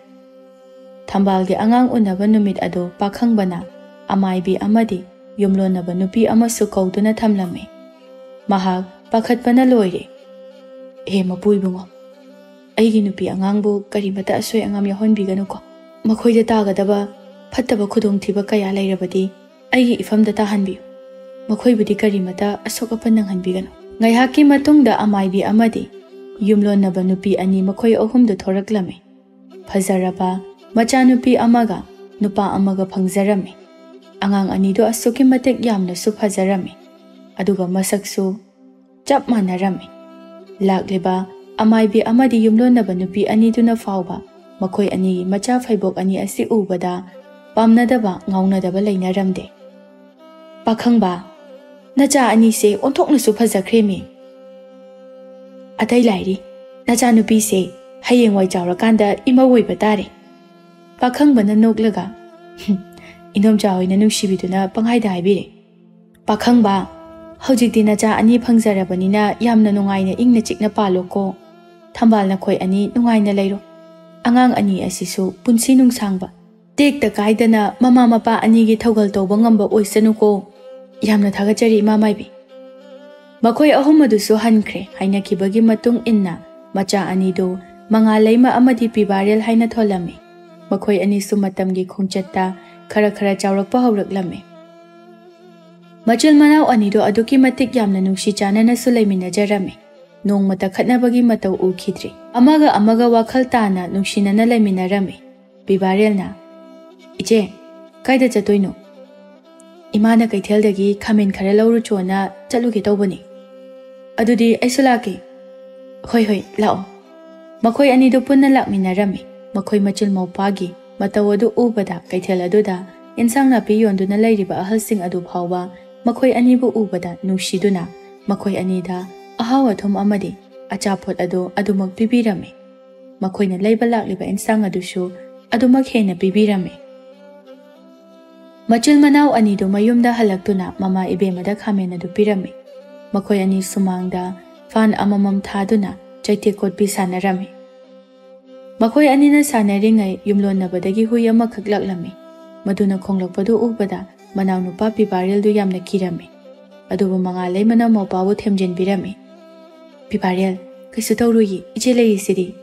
ꯊꯝꯕꯥꯜꯒꯤ ꯑꯉꯥꯡ ꯎꯅꯕ ꯅꯨꯃꯤꯠ ꯑꯗꯨ ꯄꯥꯈꯪꯕꯅ ꯑꯃꯥꯏꯕꯤ ꯑꯃꯗꯤ ꯌꯨꯝꯂꯣꯟꯅꯕ ꯅꯨꯄꯤ ꯑꯃꯁꯨ ꯀꯧꯗꯨꯅ ꯊꯝꯂꯝꯃꯤ꯫ ꯃꯍꯥꯛ ꯄꯥꯈꯠꯄꯅ ꯂꯣꯏꯔꯦ꯫ "ꯍꯦ ꯃꯄꯨ ꯏꯕꯨꯡꯉꯣ, ꯑꯩꯒꯤ ꯅꯨꯄꯤ ꯑꯉꯥꯡꯕꯨ ꯀꯔꯤꯃꯇ ꯑꯁꯣꯏ ꯑꯉꯥꯝ ꯌꯥꯎꯍꯟꯕꯤꯒꯅꯨꯀꯣ꯫ ꯃꯈꯣꯏꯗ ꯇꯥꯒꯗꯕ ꯐꯠꯇꯕ ꯈꯨꯗꯣꯡꯊꯤꯕ ꯀꯌꯥ ꯂꯩꯔꯕꯗꯤ ꯑꯩꯒꯤ ꯏꯐꯝꯗ ꯇꯥꯍꯟꯕꯤꯌꯨ꯫ ꯃꯈꯣꯏꯕꯨꯗꯤ ꯀꯔꯤꯃꯇ ꯑꯁꯣꯛ ꯑꯄꯟ ꯅꯪꯍꯟꯕꯤꯒꯅꯨ"꯫ ꯉꯥꯏꯍꯥꯛꯀꯤ ꯃꯇꯨꯡꯗ ꯑꯃꯥꯏꯕꯤ ꯑꯃꯗꯤ ꯌꯨꯝꯂꯣꯟꯅꯕ ꯅꯨꯄꯤ ꯑꯅꯤ ꯃꯈꯣꯏ ꯑꯍꯨꯝꯗꯨ ꯊꯣꯔꯛꯂꯝꯃꯤ꯫ ꯐꯖꯔꯕ ꯃꯆꯥꯅꯨꯄꯤ ꯑꯃꯒ ꯅꯨꯄꯥ ꯑꯃꯒ ꯐꯪꯖꯔꯝꯃꯤ꯫ ꯑꯉꯥꯡ ꯑꯅꯤꯗꯨ ꯑꯁꯨꯛꯀꯤ ꯃꯇꯤꯛ ꯌꯥꯝꯅꯁꯨ ꯐꯖꯔꯝꯃꯤ, ꯑꯗꯨꯒ ꯃꯁꯛꯁꯨ ꯆꯞ ꯃꯥꯟꯅꯔꯝꯃꯤ꯫ ꯂꯥꯛꯂꯤꯕ ꯑꯃꯥꯏꯕꯤ ꯑꯃꯗꯤ ꯌꯨꯝꯂꯣꯟꯅꯕ ꯅꯨꯄꯤ ꯑꯅꯤꯗꯨꯅ ꯐꯥꯎꯕ ꯃꯈꯣꯏ ꯑꯅꯤꯒꯤ ꯃꯆꯥ ꯐꯩꯕꯣꯛ ꯑꯅꯤ ꯑꯁꯤ ꯎꯕꯗ ꯄꯥꯝꯅꯗꯕ ꯉꯥꯎꯅꯗꯕ ꯂꯩꯅꯔꯝꯗꯦ꯫ "ꯄꯥꯈꯪꯕ, ꯅꯆꯥ ꯑꯅꯤꯁꯦ ꯑꯣꯟꯊꯣꯛꯅꯁꯨ ꯐꯖꯈ꯭ꯔꯦꯃꯤ꯫ ꯑꯇꯩ ꯂꯥꯏꯔꯤ, ꯅꯆꯥꯅꯨꯄꯤꯁꯦ ꯍꯌꯦꯡꯋꯥꯏ ꯆꯥꯎꯔꯀꯥꯟꯗ ꯏꯃꯧ ꯑꯣꯏꯕ ꯇꯥꯔꯦ"꯫ ꯄꯥꯈꯪꯕꯅ ꯅꯣꯛꯂꯒ, "ꯍꯨꯝ, ꯏꯅꯣꯝꯆꯥ ꯍꯣꯏꯅ ꯅꯨꯡꯁꯤꯕꯤꯗꯨꯅ ꯄꯪꯍꯥꯏꯗ ꯍꯥꯏꯕꯤꯔꯦ꯫ ꯄꯥꯈꯪꯕ, ꯍꯧꯖꯤꯛꯇꯤ ꯅꯆꯥ ꯑꯅꯤ ꯐꯪꯖꯔꯕꯅꯤꯅ ꯌꯥꯝꯅ ꯅꯨꯡꯉꯥꯏꯅ ꯏꯪꯅ ꯆꯤꯛꯅ ꯄꯥꯜꯂꯣꯀꯣ꯫ ꯊꯝꯕꯥꯜ ꯅꯈꯣꯏ ꯑꯅꯤ ꯅꯨꯡꯉꯥꯏꯅ ꯂꯩꯔꯣ꯫ ꯑꯉꯥꯡ ꯑꯅꯤ ꯑꯁꯤꯁꯨ ꯄꯨꯟꯁꯤ ꯅꯨꯡꯁꯥꯡꯕ, ꯇꯦꯛꯇ ꯀꯥꯏꯗꯅ ꯃꯃꯥ ꯃꯄꯥ ꯑꯅꯤꯒꯤ ꯊꯧꯒꯜ ꯇꯧꯕ ꯉꯝꯕ ꯑꯣꯏꯁꯅꯨꯀꯣ꯫ ꯌꯥꯝꯅ ꯊꯥꯒꯠꯆꯔꯤ, ꯏꯃꯥ ꯃꯥꯏꯕꯤ"꯫ ꯃꯈꯣꯏ ꯑꯍꯨꯝ ꯑꯗꯨꯁꯨ ꯍꯟꯈ꯭ꯔꯦ꯫ ꯍꯥꯏꯅꯈꯤꯕꯒꯤ ꯃꯇꯨꯡ ꯏꯟꯅ ꯃꯆꯥ ꯑꯅꯤꯗꯨ ꯃꯉꯥꯜꯂꯩꯃ ꯑꯃꯗꯤ ꯄꯤꯕꯥꯔꯦꯜ ꯍꯥꯏꯅ ꯊꯣꯜꯂꯝꯃꯤ꯫ ꯃꯈꯣꯏ ꯑꯅꯤꯁꯨ ꯃꯇꯝꯒꯤ ꯈꯣꯡꯆꯠꯇ ꯈꯔ ꯈꯔ ꯆꯥꯎꯔꯛꯄ ꯍꯧꯔꯛꯂꯝꯃꯤ꯫ ꯃꯆꯤꯜ ꯃꯅꯥꯎ ꯑꯅꯤꯗꯨ ꯑꯗꯨꯛꯀꯤ ꯃꯇꯤꯛ ꯌꯥꯝꯅ ꯅꯨꯡꯁꯤ ꯆꯥꯟꯅꯅꯁꯨ ꯂꯩꯃꯤꯟꯅꯖꯔꯝꯃꯤ꯫ ꯅꯣꯡꯃꯇ ꯈꯠꯅꯕꯒꯤ ꯃꯇꯧ ꯎꯈꯤꯗ꯭ꯔꯤ꯫ ꯑꯃꯒ ꯑꯃꯒ ꯋꯥꯈꯜ ꯇꯥꯅ ꯅꯨꯡꯁꯤꯅꯅ ꯂꯩꯃꯤꯟꯅꯔꯝꯃꯤ꯫ ꯄꯤꯕꯥꯔꯦꯜꯅ, "ꯏꯆꯦ, ꯀꯥꯏꯗ ꯆꯠꯇꯣꯏꯅꯣ?" "ꯏꯃꯥꯅ ꯀꯩꯊꯦꯜꯗꯒꯤ ꯈꯥꯃꯦꯟ ꯈꯔ ꯂꯧꯔꯨꯆꯣꯅ ꯆꯠꯂꯨꯒꯦ ꯇꯧꯕꯅꯤ꯫ ꯑꯗꯨꯗꯤ ꯑꯩꯁꯨ ꯂꯥꯛꯀꯦ꯫" "ꯍꯣꯏ, ꯍꯣꯏ, ꯂꯥꯛꯑꯣ꯫" ꯃꯈꯣꯏ ꯑꯅꯤꯗꯨ ꯄꯨꯟꯅ ꯂꯥꯛꯃꯤꯟꯅꯔꯝꯃꯤ꯫ ꯃꯈꯣꯏ ꯃꯆꯤꯜ ꯃꯧꯄꯥꯒꯤ ꯃꯇꯧ ꯑꯗꯨ ꯎꯕꯗ ꯀꯩꯊꯦꯜ ꯑꯗꯨꯗ ꯏꯟꯁꯥꯡ ꯅꯥꯄꯤ ꯌꯣꯟꯗꯨꯅ ꯂꯩꯔꯤꯕ ꯑꯍꯜꯁꯤꯡ ꯑꯗꯨ ꯐꯥꯎꯕ ꯃꯈꯣꯏ ꯑꯅꯤꯕꯨ ꯎꯕꯗ ꯅꯨꯡꯁꯤꯗꯨꯅ ꯃꯈꯣꯏ ꯑꯅꯤꯗ ꯑꯍꯥꯎ ꯑꯊꯨꯝ ꯑꯃꯗꯤ ꯑꯆꯥꯄꯣꯠ ꯑꯗꯨ ꯑꯗꯨꯃꯛ ꯄꯤꯕꯤꯔꯝꯃꯤ꯫ ꯃꯈꯣꯏꯅ ꯂꯩꯕ ꯂꯥꯛꯂꯤꯕ ꯏꯟꯁꯥꯡ ꯑꯗꯨꯁꯨ ꯑꯗꯨꯃꯛ ꯍꯦꯟꯅ ꯄꯤꯕꯤꯔꯝꯃꯤ꯫ ꯃꯆꯤꯜ ꯃꯅꯥꯎ ꯑꯅꯤꯗꯨ ꯃꯌꯨꯝꯗ ꯍꯜꯂꯛꯇꯨꯅ ꯃꯃꯥ ꯏꯕꯦꯝꯃꯗ ꯈꯥꯃꯦꯟ ꯑꯗꯨ ꯄꯤꯔꯝꯃꯤ꯫ ꯃꯈꯣꯏ ꯑꯅꯤ ꯁꯨꯃꯥꯡꯗ ꯐꯥꯟ ꯑꯃꯃꯝ ꯊꯥꯗꯨꯅ ꯆꯩꯇꯦꯛ ꯀꯣꯠꯄꯤ ꯁꯥꯟꯅꯔꯝꯃꯤ꯫ ꯃꯈꯣꯏ ꯑꯅꯤꯅ ꯁꯥꯟꯅꯔꯤꯉꯩ ꯌꯨꯝꯂꯣꯟꯅꯕꯗꯒꯤ ꯍꯨꯏ ꯑꯃꯈꯛ ꯂꯥꯛꯂꯝꯃꯤ꯫ ꯃꯗꯨꯅ ꯈꯣꯡꯂꯛꯄꯗꯨ ꯎꯕꯗ ꯃꯅꯥꯎꯅꯨꯄꯥ ꯄꯤꯕꯥꯔꯦꯜꯗꯨ ꯌꯥꯝꯅ ꯀꯤꯔꯝꯃꯤ꯫ ꯑꯗꯨꯕꯨ ꯃꯉꯥꯂꯩꯃꯅ ꯃꯧꯄꯥꯕꯨ ꯊꯦꯝꯖꯤꯟꯕꯤꯔꯝꯃꯤ꯫ "ꯄꯤꯕꯥꯔꯦꯜ, ꯀꯩꯁꯨ ꯇꯧꯔꯣꯏꯌꯦ, ꯏꯆꯦ ꯂꯩꯔꯤꯁꯤꯗꯤ꯫"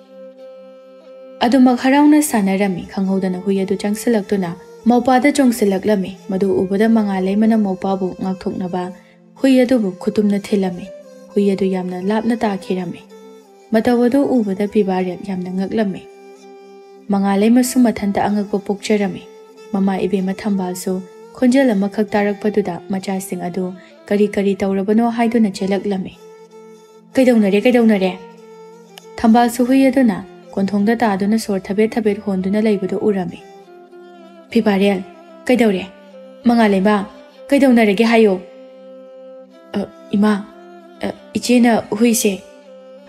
ꯑꯗꯨꯃꯛ ꯍꯔꯥꯎꯅ ꯁꯥꯟꯅꯔꯝꯃꯤ꯫ ꯈꯪꯍꯧꯗꯅ ꯍꯨꯏ ꯑꯗꯨ ꯆꯪꯁꯤꯜꯂꯛꯇꯨꯅ ꯃꯧꯄꯥꯗ ꯆꯣꯡꯁꯤꯜꯂꯛꯂꯝꯃꯤ꯫ ꯃꯗꯨ ꯎꯕꯗ ꯃꯉꯥꯂꯩꯃꯅ ꯃꯧꯄꯥꯕꯨ ꯉꯥꯛꯊꯣꯛꯅꯕ ꯍꯨꯏ ꯑꯗꯨꯕꯨ ꯈꯨꯇꯨꯝꯅ ꯊꯤꯜꯂꯝꯃꯤ꯫ ꯍꯨꯏ ꯑꯗꯨ ꯌꯥꯝꯅ ꯂꯥꯞꯅ ꯇꯥꯈꯤꯔꯝꯃꯤ꯫ ꯃꯇꯧ ꯑꯗꯨ ꯎꯕꯗ ꯄꯤꯕꯥꯔꯦꯜ ꯌꯥꯝꯅ ꯉꯛꯂꯝꯃꯤ꯫ ꯃꯉꯥꯂꯩꯃꯁꯨ ꯃꯊꯟꯇ ꯑꯉꯛꯄ ꯄꯣꯛꯆꯔꯝꯃꯤ꯫ ꯃꯃꯥ ꯏꯕꯦꯝꯃ ꯊꯝꯕꯥꯜꯁꯨ ꯈꯣꯟꯖꯦꯜ ꯑꯃꯈꯛ ꯇꯥꯔꯛꯄꯗꯨꯗ ꯃꯆꯥꯁꯤꯡ ꯑꯗꯨ ꯀꯔꯤ ꯀꯔꯤ ꯇꯧꯔꯕꯅꯣ ꯍꯥꯏꯗꯨꯅ ꯆꯦꯜꯂꯛꯂꯝꯃꯤ꯫ "ꯀꯩꯗꯧꯅꯔꯦ, ꯀꯩꯗꯧꯅꯔꯦ?" ꯊꯝꯕꯥꯜꯁꯨ ꯍꯨꯏ ꯑꯗꯨꯅ ꯀꯣꯟꯊꯣꯡꯗ ꯇꯥꯗꯨꯅ ꯁꯣꯔ ꯊꯕꯦꯠ ꯊꯕꯦꯠ ꯍꯣꯟꯗꯨꯅ ꯂꯩꯕꯗꯨ ꯎꯔꯝꯃꯤ꯫ "ꯄꯤꯕꯥꯔꯦꯜ, ꯀꯩꯗꯧꯔꯦ? ꯃꯉꯥꯂꯩꯃ, ꯀꯩꯗꯧꯅꯔꯒꯦ ꯍꯥꯏꯌꯣ꯫" "ꯑ, ꯏꯃꯥ, ꯑ, ꯏꯆꯦꯅ ꯍꯨꯏꯁꯦ꯫"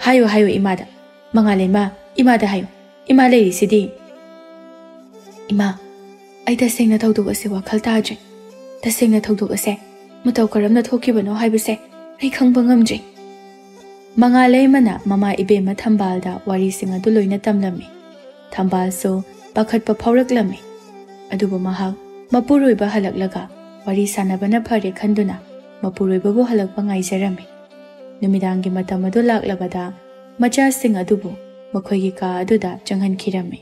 "ꯍꯥꯏꯌꯣ, ꯍꯥꯏꯌꯣ ꯏꯃꯥꯗ꯫ ꯃꯉꯥꯂꯩꯃ, ꯏꯃꯥꯗ ꯍꯥꯏꯌꯣ꯫ ꯏꯃꯥ ꯂꯩꯔꯤꯁꯤꯗꯤ꯫" "ꯏꯃꯥ, ꯑꯩ ꯇꯁꯦꯡꯅ ꯊꯧꯗꯣꯛ ꯑꯁꯦ ꯋꯥꯈꯜ ꯇꯥꯗ꯭ꯔꯦ꯫ ꯇꯁꯦꯡꯅ ꯊꯧꯗꯣꯛ ꯑꯁꯦ ꯃꯇꯧ ꯀꯔꯝꯅ ꯊꯣꯛꯈꯤꯕꯅꯣ ꯍꯥꯏꯕꯁꯦ ꯑꯩ ꯈꯪꯕ ꯉꯝꯗ꯭ꯔꯦ꯫" ꯃꯉꯥꯂꯩꯃꯅ ꯃꯃꯥ ꯏꯕꯦꯝꯃ ꯊꯝꯕꯥꯜꯗ ꯋꯥꯔꯤꯁꯤꯡ ꯑꯗꯨ ꯂꯣꯏꯅ ꯇꯝꯂꯝꯃꯤ꯫ ꯊꯝꯕꯥꯜꯁꯨ ꯄꯥꯈꯠꯄ ꯐꯥꯎꯔꯛꯂꯝꯃꯤ꯫ ꯑꯗꯨꯕꯨ ꯃꯍꯥꯛ ꯃꯄꯨꯔꯣꯏꯕ ꯍꯜꯂꯛꯂꯒ ꯋꯥꯔꯤ ꯁꯥꯟꯅꯕꯅ ꯐꯔꯦ ꯈꯟꯗꯨꯅ ꯃꯄꯨꯔꯣꯏꯕꯕꯨ ꯍꯜꯂꯛꯄ ꯉꯥꯏꯖꯔꯝꯃꯤ꯫ ꯅꯨꯃꯤꯗꯥꯡꯒꯤ ꯃꯇꯝ ꯑꯗꯨ ꯂꯥꯛꯂꯕꯗ ꯃꯆꯥꯁꯤꯡ ꯑꯗꯨꯕꯨ ꯃꯈꯣꯏꯒꯤ ꯀꯥ ꯑꯗꯨꯗ ꯆꯪꯍꯟꯈꯤꯔꯝꯃꯤ꯫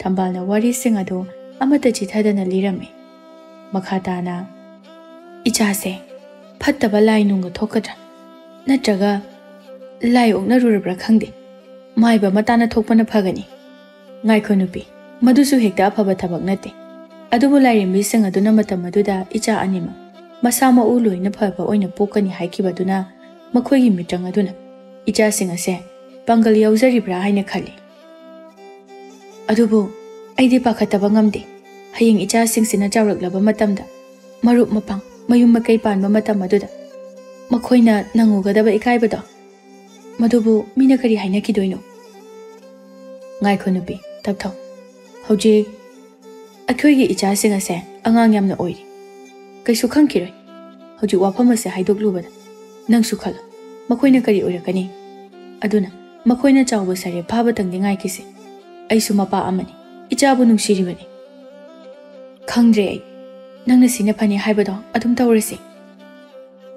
ꯊꯝꯕꯥꯜꯅ ꯋꯥꯔꯤꯁꯤꯡ ꯑꯗꯨ ꯑꯃꯠꯇ ꯆꯤꯊꯗꯅ ꯂꯤꯔꯝꯃꯤ꯫ ꯃꯈꯥ ꯇꯥꯅ, "ꯏꯆꯥꯁꯦ ꯐꯠꯇꯕ ꯂꯥꯏ ꯅꯨꯡꯒ ꯊꯣꯛꯀꯗ꯭ꯔꯥ? ꯅꯠꯇ꯭ꯔꯒ ꯂꯥꯏ ꯑꯣꯛꯅꯔꯨꯔꯕ꯭ꯔꯥ ꯈꯪꯗꯦ꯫ ꯃꯥꯏꯕ ꯑꯃ ꯇꯥꯟꯅ ꯊꯣꯛꯄꯅ ꯐꯒꯅꯤ꯫" "ꯉꯥꯏꯈꯣ ꯅꯨꯄꯤ, ꯃꯗꯨꯁꯨ ꯍꯦꯛꯇ ꯑꯐꯕ ꯊꯕꯛ ꯅꯠꯇꯦ꯫ ꯑꯗꯨꯕꯨ ꯂꯥꯏꯔꯦꯝꯕꯤꯁꯤꯡ ꯑꯗꯨꯅ ꯃꯇꯝ ꯑꯗꯨꯗ ꯏꯆꯥ ꯑꯅꯤꯃꯛ ꯃꯁꯥ ꯃꯎ ꯂꯣꯏꯅ ꯐꯕ ꯑꯣꯏꯅ ꯄꯣꯛꯀꯅꯤ ꯍꯥꯏꯈꯤꯕ ꯑꯗꯨꯅ ꯃꯈꯣꯏꯒꯤ ꯃꯤꯇ꯭ꯔꯪ ꯑꯗꯨꯅ ꯏꯆꯥꯁꯤꯡ ꯑꯁꯦ ꯄꯥꯡꯒꯜ ꯌꯥꯎꯖꯔꯤꯕ꯭ꯔꯥ ꯍꯥꯏꯅ ꯈꯜꯂꯤ꯫ ꯑꯗꯨꯕꯨ ꯑꯩꯗꯤ ꯄꯥꯈꯠꯇꯕ ꯉꯝꯗꯦ꯫ ꯍꯌꯦꯡ ꯏꯆꯥꯁꯤꯡꯁꯤꯅ ꯆꯥꯎꯔꯛꯂꯕ ꯃꯇꯝꯗ, ꯃꯔꯨꯞ ꯃꯄꯥꯡ, ꯃꯌꯨꯝ ꯃꯀꯩ ꯄꯥꯟꯕ ꯃꯇꯝ ꯑꯗꯨꯗ ꯃꯈꯣꯏꯅ ꯅꯪꯉꯨꯒꯗꯕ ꯏꯀꯥꯏꯕꯗꯣ, ꯃꯗꯨꯕꯨ ꯃꯤꯅ ꯀꯔꯤ ꯍꯥꯏꯅꯈꯤꯗꯣꯏꯅꯣ? ꯉꯥꯏꯈꯣ ꯅꯨꯄꯤ, ꯇꯞꯊꯧ꯫ ꯍꯧꯖꯤꯛ ꯑꯩꯈꯣꯏꯒꯤ ꯏꯆꯥꯁꯤꯡ ꯑꯁꯦ ꯑꯉꯥꯡ ꯌꯥꯝꯅ ꯑꯣꯏꯔꯤ꯫ ꯀꯩꯁꯨ ꯈꯪꯈꯤꯔꯣꯏ꯫ ꯍꯧꯖꯤꯛ ꯋꯥꯐꯝ ꯑꯁꯦ ꯍꯥꯏꯗꯣꯛꯂꯨꯕꯗ ꯅꯪꯁꯨ ꯈꯜꯂꯣ, ꯃꯈꯣꯏꯅ ꯀꯔꯤ ꯑꯣꯏꯔꯛꯀꯅꯤ? ꯑꯗꯨꯅ ꯃꯈꯣꯏꯅ ꯆꯥꯎꯕ ꯁꯥꯔꯦ ꯐꯥꯕꯇꯪꯗꯤ ꯉꯥꯏꯈꯤꯁꯦ꯫ ꯑꯩꯁꯨ ꯃꯄꯥ ꯑꯃꯅꯤ, ꯏꯆꯥꯕꯨ ꯅꯨꯡꯁꯤꯔꯤꯕꯅꯤ꯫ ꯈꯪꯗ꯭ꯔꯦ ꯑꯩ, ꯅꯪꯅ ꯁꯤꯅ ꯐꯅꯤ ꯍꯥꯏꯕꯗꯣ ꯑꯗꯨꯝ ꯇꯧꯔꯁꯤ꯫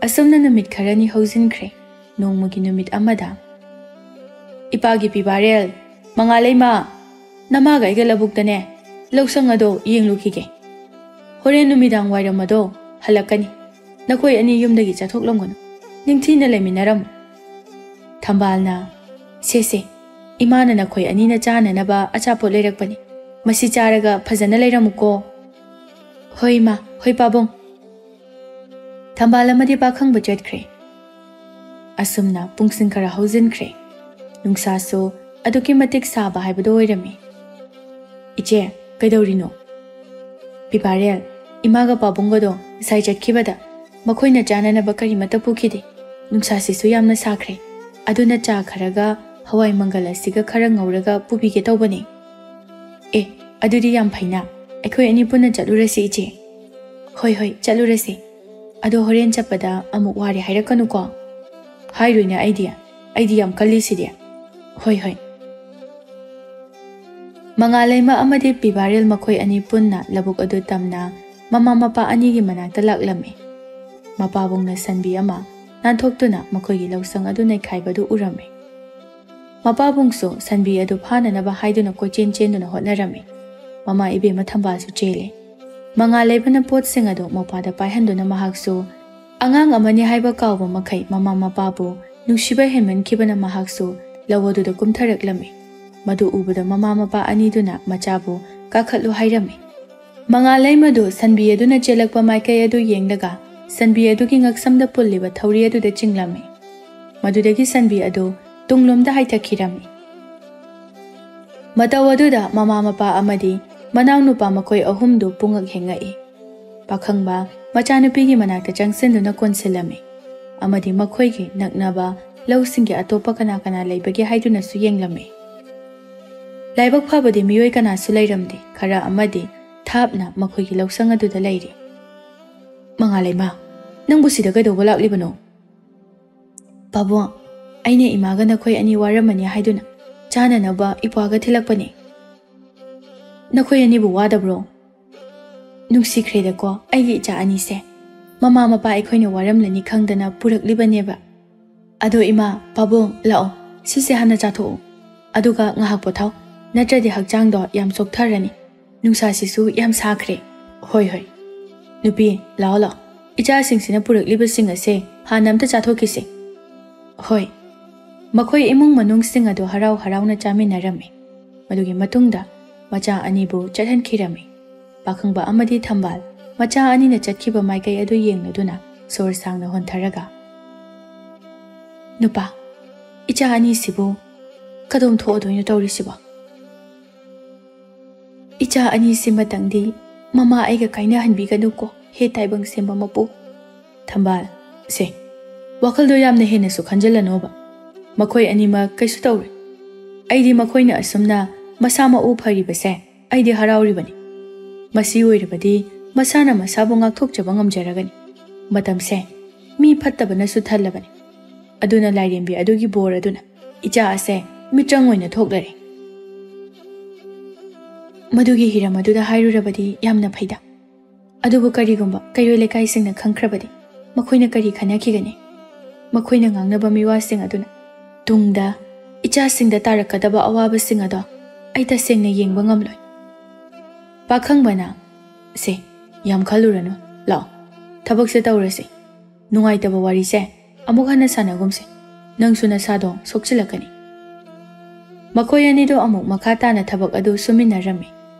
ꯑꯁꯨꯝꯅ ꯅꯨꯃꯤꯠ ꯈꯔꯅꯤ ꯍꯧꯖꯤꯟꯈ꯭ꯔꯦ꯫ ꯅꯣꯡꯃꯒꯤ ꯅꯨꯃꯤꯠ ꯑꯃꯗ, "ꯏꯄꯥꯒꯤ ꯄꯤꯕꯥꯔꯦꯜ, ꯃꯉꯥꯂꯩꯃ, ꯅꯃꯥꯒ ꯑꯩꯒ ꯂꯧꯕꯨꯛꯇꯅꯦ, ꯂꯧꯁꯪ ꯑꯗꯣ ꯌꯦꯡꯂꯨꯈꯤꯒꯦ꯫ ꯍꯣꯔꯦꯟ ꯅꯨꯃꯤꯗꯥꯡ ꯋꯥꯏꯔꯝ ꯑꯗꯣ ꯍꯜꯂꯛꯀꯅꯤ꯫ ꯅꯈꯣꯏ ꯑꯅꯤ ꯌꯨꯝꯗꯒꯤ ꯆꯠꯊꯣꯛꯂꯝꯒꯅꯨ꯫ ꯅꯤꯡꯊꯤꯅ ꯂꯩꯃꯤꯟꯅꯔꯝꯃꯨ꯫" ꯊꯝꯕꯥꯜꯅ, "ꯁꯦ ꯁꯦ, ꯏꯃꯥꯅ ꯅꯈꯣꯏ ꯑꯅꯤꯅ ꯆꯥꯅꯅꯕ ꯑꯆꯥꯄꯣꯠ ꯂꯩꯔꯛꯄꯅꯤ꯫ ꯃꯁꯤ ꯆꯥꯔꯒ ꯐꯖꯅ ꯂꯩꯔꯝꯃꯨꯀꯣ꯫" "ꯍꯣꯏ ꯏꯃꯥ, ꯍꯣꯏ ꯄꯥꯕꯨꯡ꯫" ꯊꯝꯕꯥꯜ ꯑꯃꯗꯤ ꯄꯥꯈꯪꯕ ꯆꯠꯈ꯭ꯔꯦ꯫ ꯑꯁꯨꯝꯅ ꯄꯨꯡꯁꯤꯡ ꯈꯔ ꯍꯧꯖꯤꯟꯈ꯭ꯔꯦ꯫ ꯅꯨꯡꯁꯥꯁꯨ ꯑꯗꯨꯛꯀꯤ ꯃꯇꯤꯛ ꯁꯥꯕ ꯍꯥꯏꯕꯗꯨ ꯑꯣꯏꯔꯝꯃꯤ꯫ "ꯏꯆꯦ, ꯀꯩꯗꯧꯔꯤꯅꯣ?" "ꯄꯤꯕꯥꯔꯦꯜ, ꯏꯃꯥꯒ ꯄꯥꯕꯨꯡꯒꯗꯣ ꯉꯁꯥꯏ ꯆꯠꯈꯤꯕꯗ ꯃꯈꯣꯏꯅ ꯆꯥꯅꯅꯕ ꯀꯔꯤꯃꯠꯇ ꯄꯨꯈꯤꯗꯦ꯫ ꯅꯨꯡꯁꯥꯁꯤꯁꯨ ꯌꯥꯝꯅ ꯁꯥꯈ꯭ꯔꯦ꯫ ꯑꯗꯨꯅ ꯆꯥ ꯈꯔꯒ ꯍꯋꯥꯏ ꯃꯪꯒꯜ ꯑꯁꯤꯒ ꯈꯔ ꯉꯧꯔꯒ ꯄꯨꯕꯤꯒꯦ ꯇꯧꯕꯅꯦ꯫" "ꯑꯦ, ꯑꯗꯨꯗꯤ ꯌꯥꯝ ꯐꯩꯅ꯫ ꯑꯩꯈꯣꯏ ꯑꯅꯤ ꯄꯨꯟꯅ ꯆꯠꯂꯨꯔꯁꯤ, ꯏꯆꯦ꯫" "ꯍꯣꯏ, ꯍꯣꯏ, ꯆꯠꯂꯨꯔꯁꯤ꯫ ꯑꯗꯣ ꯍꯣꯔꯦꯟ ꯆꯠꯄꯗ ꯑꯃꯨꯛ ꯋꯥꯔꯦ ꯍꯥꯏꯔꯛꯀꯅꯨꯀꯣ꯫" "ꯍꯥꯏꯔꯣꯏꯅꯦ ꯑꯩꯗꯤ꯫ ꯑꯩꯗꯤ ꯌꯥꯝ ꯀꯜꯂꯤꯁꯤꯗꯤ꯫" "ꯍꯣꯏ, ꯍꯣꯏ꯫" ꯃꯉꯥꯂꯩꯃ ꯑꯃꯗꯤ ꯄꯤꯕꯥꯔꯦꯜ ꯃꯈꯣꯏ ꯑꯅꯤ ꯄꯨꯟꯅ ꯂꯧꯕꯨꯛ ꯑꯗꯨ ꯇꯝꯅ ꯃꯃꯥ ꯃꯄꯥ ꯑꯅꯤꯒꯤ ꯃꯅꯥꯛꯇ ꯂꯥꯛꯂꯝꯃꯤ꯫ ꯃꯄꯥꯕꯨꯡꯅ ꯁꯟꯕꯤ ꯑꯃ ꯅꯥꯟꯊꯣꯛꯇꯨꯅ ꯃꯈꯣꯏꯒꯤ ꯂꯧꯁꯪ ꯑꯗꯨ ꯅꯩꯈꯥꯏꯕꯗꯨ ꯎꯔꯝꯃꯤ꯫ ꯃꯄꯥꯕꯨꯡꯁꯨ ꯁꯟꯕꯤ ꯑꯗꯨ ꯐꯥꯅꯅꯕ ꯍꯥꯏꯗꯨꯅ ꯀꯣꯏꯆꯦꯟ ꯆꯦꯟꯗꯨꯅ ꯍꯣꯠꯅꯔꯝꯃꯤ꯫ ꯃꯃꯥ ꯏꯕꯦꯝꯃ ꯊꯝꯕꯥꯜꯁꯨ ꯆꯦꯜꯂꯤ꯫ ꯃꯉꯥꯂꯩꯃꯅ ꯄꯣꯠꯁꯤꯡ ꯑꯗꯨ ꯃꯣꯄꯥꯗ ꯄꯥꯏꯍꯟꯗꯨꯅ ꯃꯍꯥꯛꯁꯨ ꯑꯉꯥꯡ ꯑꯃꯅꯤ ꯍꯥꯏꯕ ꯀꯥꯎꯕ ꯃꯈꯩ ꯃꯃꯥ ꯃꯄꯥꯕꯨ ꯅꯨꯡꯁꯤꯕ ꯍꯦꯟꯃꯟꯈꯤꯕꯅ ꯃꯍꯥꯛꯁꯨ ꯂꯧ ꯑꯗꯨꯗ ꯀꯨꯝꯊꯔꯛꯂꯝꯃꯤ꯫ ꯃꯗꯨ ꯎꯕꯗ ꯃꯃꯥ ꯃꯄꯥ ꯑꯅꯤꯗꯨꯅ ꯃꯆꯥꯕꯨ ꯀꯥꯈꯠꯂꯨ ꯍꯥꯏꯔꯝꯃꯤ꯫ ꯃꯉꯥꯜꯂꯩꯃꯗꯨ ꯁꯟꯕꯤ ꯑꯗꯨꯅ ꯆꯦꯜꯂꯛꯄ ꯃꯥꯏꯀꯩ ꯑꯗꯨ ꯌꯦꯡꯂꯒ ꯁꯟꯕꯤ ꯑꯗꯨꯒꯤ ꯉꯛꯁꯝꯗ ꯄꯨꯜꯂꯤꯕ ꯊꯧꯔꯤ ꯑꯗꯨꯗ ꯆꯤꯡꯂꯝꯃꯤ꯫ ꯃꯗꯨꯗꯒꯤ ꯁꯟꯕꯤ ꯑꯗꯨ ꯇꯨꯡꯂꯣꯝꯗ ꯍꯥꯏꯊꯈꯤꯔꯝꯃꯤ꯫ ꯃꯇꯧ ꯑꯗꯨꯗ ꯃꯃꯥ ꯃꯄꯥ ꯑꯃꯗꯤ ꯃꯅꯥꯎꯅꯨꯄꯥ ꯃꯈꯣꯏ ꯑꯍꯨꯝꯗꯨ ꯄꯨꯡꯉꯛ ꯍꯦꯛ ꯉꯛꯏ꯫ ꯄꯥꯈꯪꯕ ꯃꯆꯥꯅꯨꯄꯤꯒꯤ ꯃꯅꯥꯛꯇ ꯆꯪꯁꯤꯟꯗꯨꯅ ꯀꯣꯟꯁꯤꯜꯂꯝꯃꯤ ꯑꯃꯗꯤ ꯃꯈꯣꯏꯒꯤ ꯅꯛꯅꯕ ꯂꯧꯁꯤꯡꯒꯤ ꯑꯇꯣꯞꯄ ꯀꯅꯥ ꯀꯅꯥ ꯂꯩꯕꯒꯦ ꯍꯥꯏꯗꯨꯅꯁꯨ ꯌꯦꯡꯂꯝꯃꯤ꯫ ꯂꯥꯏꯕꯛ ꯐꯕꯗꯤ ꯃꯤꯑꯣꯏ ꯀꯅꯥꯁꯨ ꯂꯩꯔꯝꯗꯦ꯫ ꯈꯔ ꯑꯃꯗꯤ ꯊꯥꯞꯅ ꯃꯈꯣꯏꯒꯤ ꯂꯧꯁꯪ ꯑꯗꯨꯗ ꯂꯩꯔꯤ꯫ "ꯃꯉꯥꯜꯂꯩꯃ, ꯅꯪꯕꯨ ꯁꯤꯗ ꯀꯩꯗꯧꯕ ꯂꯥꯛꯂꯤꯕꯅꯣ?" "ꯄꯥꯕꯨꯡ, ꯑꯩꯅ ꯏꯃꯥꯒ ꯅꯈꯣꯏ ꯑꯅꯤ ꯋꯥꯔꯝꯃꯅꯤ ꯍꯥꯏꯗꯨꯅ ꯆꯥꯅꯅꯕ ꯏꯄ꯭ꯋꯥꯒ ꯊꯤꯜꯂꯛꯄꯅꯤ꯫" "ꯅꯈꯣꯏ ꯑꯅꯤꯕꯨ ꯋꯥꯗꯕ꯭ꯔꯣ?" "ꯅꯨꯡꯁꯤꯈ꯭ꯔꯦꯗꯀꯣ ꯑꯩꯒꯤ ꯏꯆꯥ ꯑꯅꯤꯁꯦ꯫ ꯃꯃꯥ ꯃꯄꯥ ꯑꯩꯈꯣꯏꯅ ꯋꯥꯔꯝꯂꯅꯤ ꯈꯪꯗꯅ ꯄꯨꯔꯛꯂꯤꯕꯅꯦꯕ꯫ ꯑꯗꯣ ꯏꯃꯥ, ꯄꯥꯕꯨꯡ, ꯂꯥꯛꯑꯣ, ꯁꯤꯁꯦ ꯍꯥꯟꯅ ꯆꯥꯊꯣꯛꯑꯣ꯫ ꯑꯗꯨꯒ ꯉꯥꯏꯍꯥꯛ ꯄꯣꯊꯥꯎ, ꯅꯠꯇ꯭ꯔꯗꯤ ꯍꯛꯆꯥꯡꯗꯣ ꯌꯥꯝ ꯆꯣꯛꯊꯔꯅꯤ꯫ ꯅꯨꯡꯁꯥꯁꯤꯁꯨ ꯌꯥꯝ ꯁꯥꯈ꯭ꯔꯦ꯫" "ꯍꯣꯏ, ꯍꯣꯏ꯫ ꯅꯨꯄꯤ, ꯂꯥꯛꯑꯣ, ꯂꯥꯛꯑꯣ꯫ ꯏꯆꯥꯁꯤꯡꯁꯤꯅ ꯄꯨꯔꯛꯂꯤꯕꯁꯤꯡ ꯑꯁꯦ ꯍꯥꯟꯅ ꯑꯝꯇ ꯆꯥꯊꯣꯛꯈꯤꯁꯦ꯫" "ꯍꯣꯏ꯫" ꯃꯈꯣꯏ ꯏꯃꯨꯡ ꯃꯅꯨꯡꯁꯤꯡ ꯑꯗꯨ ꯍꯔꯥꯎ ꯍꯔꯥꯎꯅ ꯆꯥꯃꯤꯟꯅꯔꯝꯃꯤ꯫ ꯃꯗꯨꯒꯤ ꯃꯇꯨꯡꯗ ꯃꯆꯥ ꯑꯅꯤꯕꯨ ꯆꯠꯍꯟꯈꯤꯔꯝꯃꯤ꯫ ꯄꯥꯈꯪꯕ ꯑꯃꯗꯤ ꯊꯝꯕꯥꯜ ꯃꯆꯥ ꯑꯅꯤꯅ ꯆꯠꯈꯤꯕ ꯃꯥꯏꯀꯩ ꯑꯗꯨ ꯌꯦꯡꯂꯗꯨꯅ ꯁꯣꯔ ꯁꯥꯡꯅ ꯍꯣꯟꯊꯔꯒ, "ꯅꯨꯄꯥ, ꯏꯆꯥ ꯑꯅꯤꯁꯤꯕꯨ ꯀꯗꯣꯝ ꯊꯣꯛꯑꯗꯣꯏꯅꯣ ꯇꯧꯔꯤꯁꯤꯕꯣ? ꯏꯆꯥ ꯑꯅꯤꯁꯤꯃꯇꯪꯗꯤ ꯃꯃꯥ ꯑꯩꯒ ꯀꯥꯏꯅꯍꯟꯕꯤꯒꯅꯨꯀꯣ, ꯍꯦ ꯇꯥꯏꯕꯪ ꯁꯦꯝꯕ ꯃꯄꯨ꯫" ꯊꯝꯕꯥꯜ, "ꯁꯦ, ꯋꯥꯈꯜꯗꯣ ꯌꯥꯝꯅ ꯍꯦꯟꯅꯁꯨ ꯈꯟꯖꯤꯜꯂꯅꯣꯕ꯫ ꯃꯈꯣꯏ ꯑꯅꯤꯃꯛ ꯀꯩꯁꯨ ꯇꯧꯔꯣꯏ꯫ ꯑꯩꯗꯤ ꯃꯈꯣꯏꯅ ꯑꯁꯨꯝꯅ ꯃꯁꯥ ꯃꯎ ꯐꯔꯤꯕꯁꯦ ꯑꯩꯗꯤ ꯍꯔꯥꯎꯔꯤꯕꯅꯤ꯫ ꯃꯁꯤ ꯑꯣꯏꯔꯕꯗꯤ ꯃꯁꯥꯅ ꯃꯁꯥꯕꯨ ꯉꯥꯛꯊꯣꯛꯆꯕ ꯉꯝꯖꯔꯒꯅꯤ꯫ ꯃꯇꯝꯁꯦ ꯃꯤ ꯐꯠꯇꯕꯅꯁꯨ ꯊꯜꯂꯕꯅꯤ꯫ ꯑꯗꯨꯅ ꯂꯥꯏꯔꯦꯝꯕꯤ ꯑꯗꯨꯒꯤ ꯕꯣꯔ ꯑꯗꯨꯅ ꯏꯆꯥ ꯑꯁꯦ ꯃꯤꯇ꯭ꯔꯪ ꯑꯣꯏꯅ ꯊꯣꯛꯂꯔꯦ꯫" "ꯃꯗꯨꯒꯤ ꯍꯤꯔꯝ ꯑꯗꯨꯗ ꯍꯥꯏꯔꯨꯔꯕꯗꯤ ꯌꯥꯝꯅ ꯐꯩꯗ꯫ ꯑꯗꯨꯕꯨ ꯀꯔꯤꯒꯨꯝꯕ ꯀꯩꯔꯣꯏ ꯂꯩꯀꯥꯏꯁꯤꯡꯅ ꯈꯪꯈ꯭ꯔꯕꯗꯤ ꯃꯈꯣꯏꯅ ꯀꯔꯤ ꯈꯟꯅꯈꯤꯒꯅꯤ? ꯃꯈꯣꯏꯅ ꯉꯥꯡꯅꯕ ꯃꯤꯋꯥꯁꯤꯡ ꯑꯗꯨꯅ ꯇꯨꯡꯗ ꯏꯆꯥꯁꯤꯡꯗ ꯇꯥꯔꯛꯀꯗꯕ ꯑꯋꯥꯕꯁꯤꯡ ꯑꯗꯣ ꯑꯩ ꯇꯁꯦꯡꯅ ꯌꯦꯡꯕ ꯉꯝꯂꯣꯏ꯫" ꯄꯥꯈꯪꯕꯅ, "ꯁꯦ, ꯌꯥꯝ ꯈꯜꯂꯨꯔꯅꯨ, ꯂꯥꯛꯑꯣ, ꯊꯕꯛꯁꯦ ꯇꯧꯔꯁꯤ꯫ ꯅꯨꯡꯉꯥꯏꯇꯕ ꯋꯥꯔꯤꯁꯦ ꯑꯃꯨꯛ ꯍꯟꯅ ꯁꯥꯟꯅꯒꯨꯝꯁꯦ꯫ ꯅꯪꯁꯨ ꯅꯁꯥꯗꯣ ꯁꯣꯛꯆꯤꯜꯂꯛꯀꯅꯤ꯫" ꯃꯈꯣꯏ ꯑꯅꯤꯗꯣ ꯑꯃꯨꯛ ꯃꯈꯥ ꯇꯥꯅ ꯊꯕꯛ ꯑꯗꯨ ꯁꯨꯃꯤꯟꯅꯔꯝꯃꯤ꯫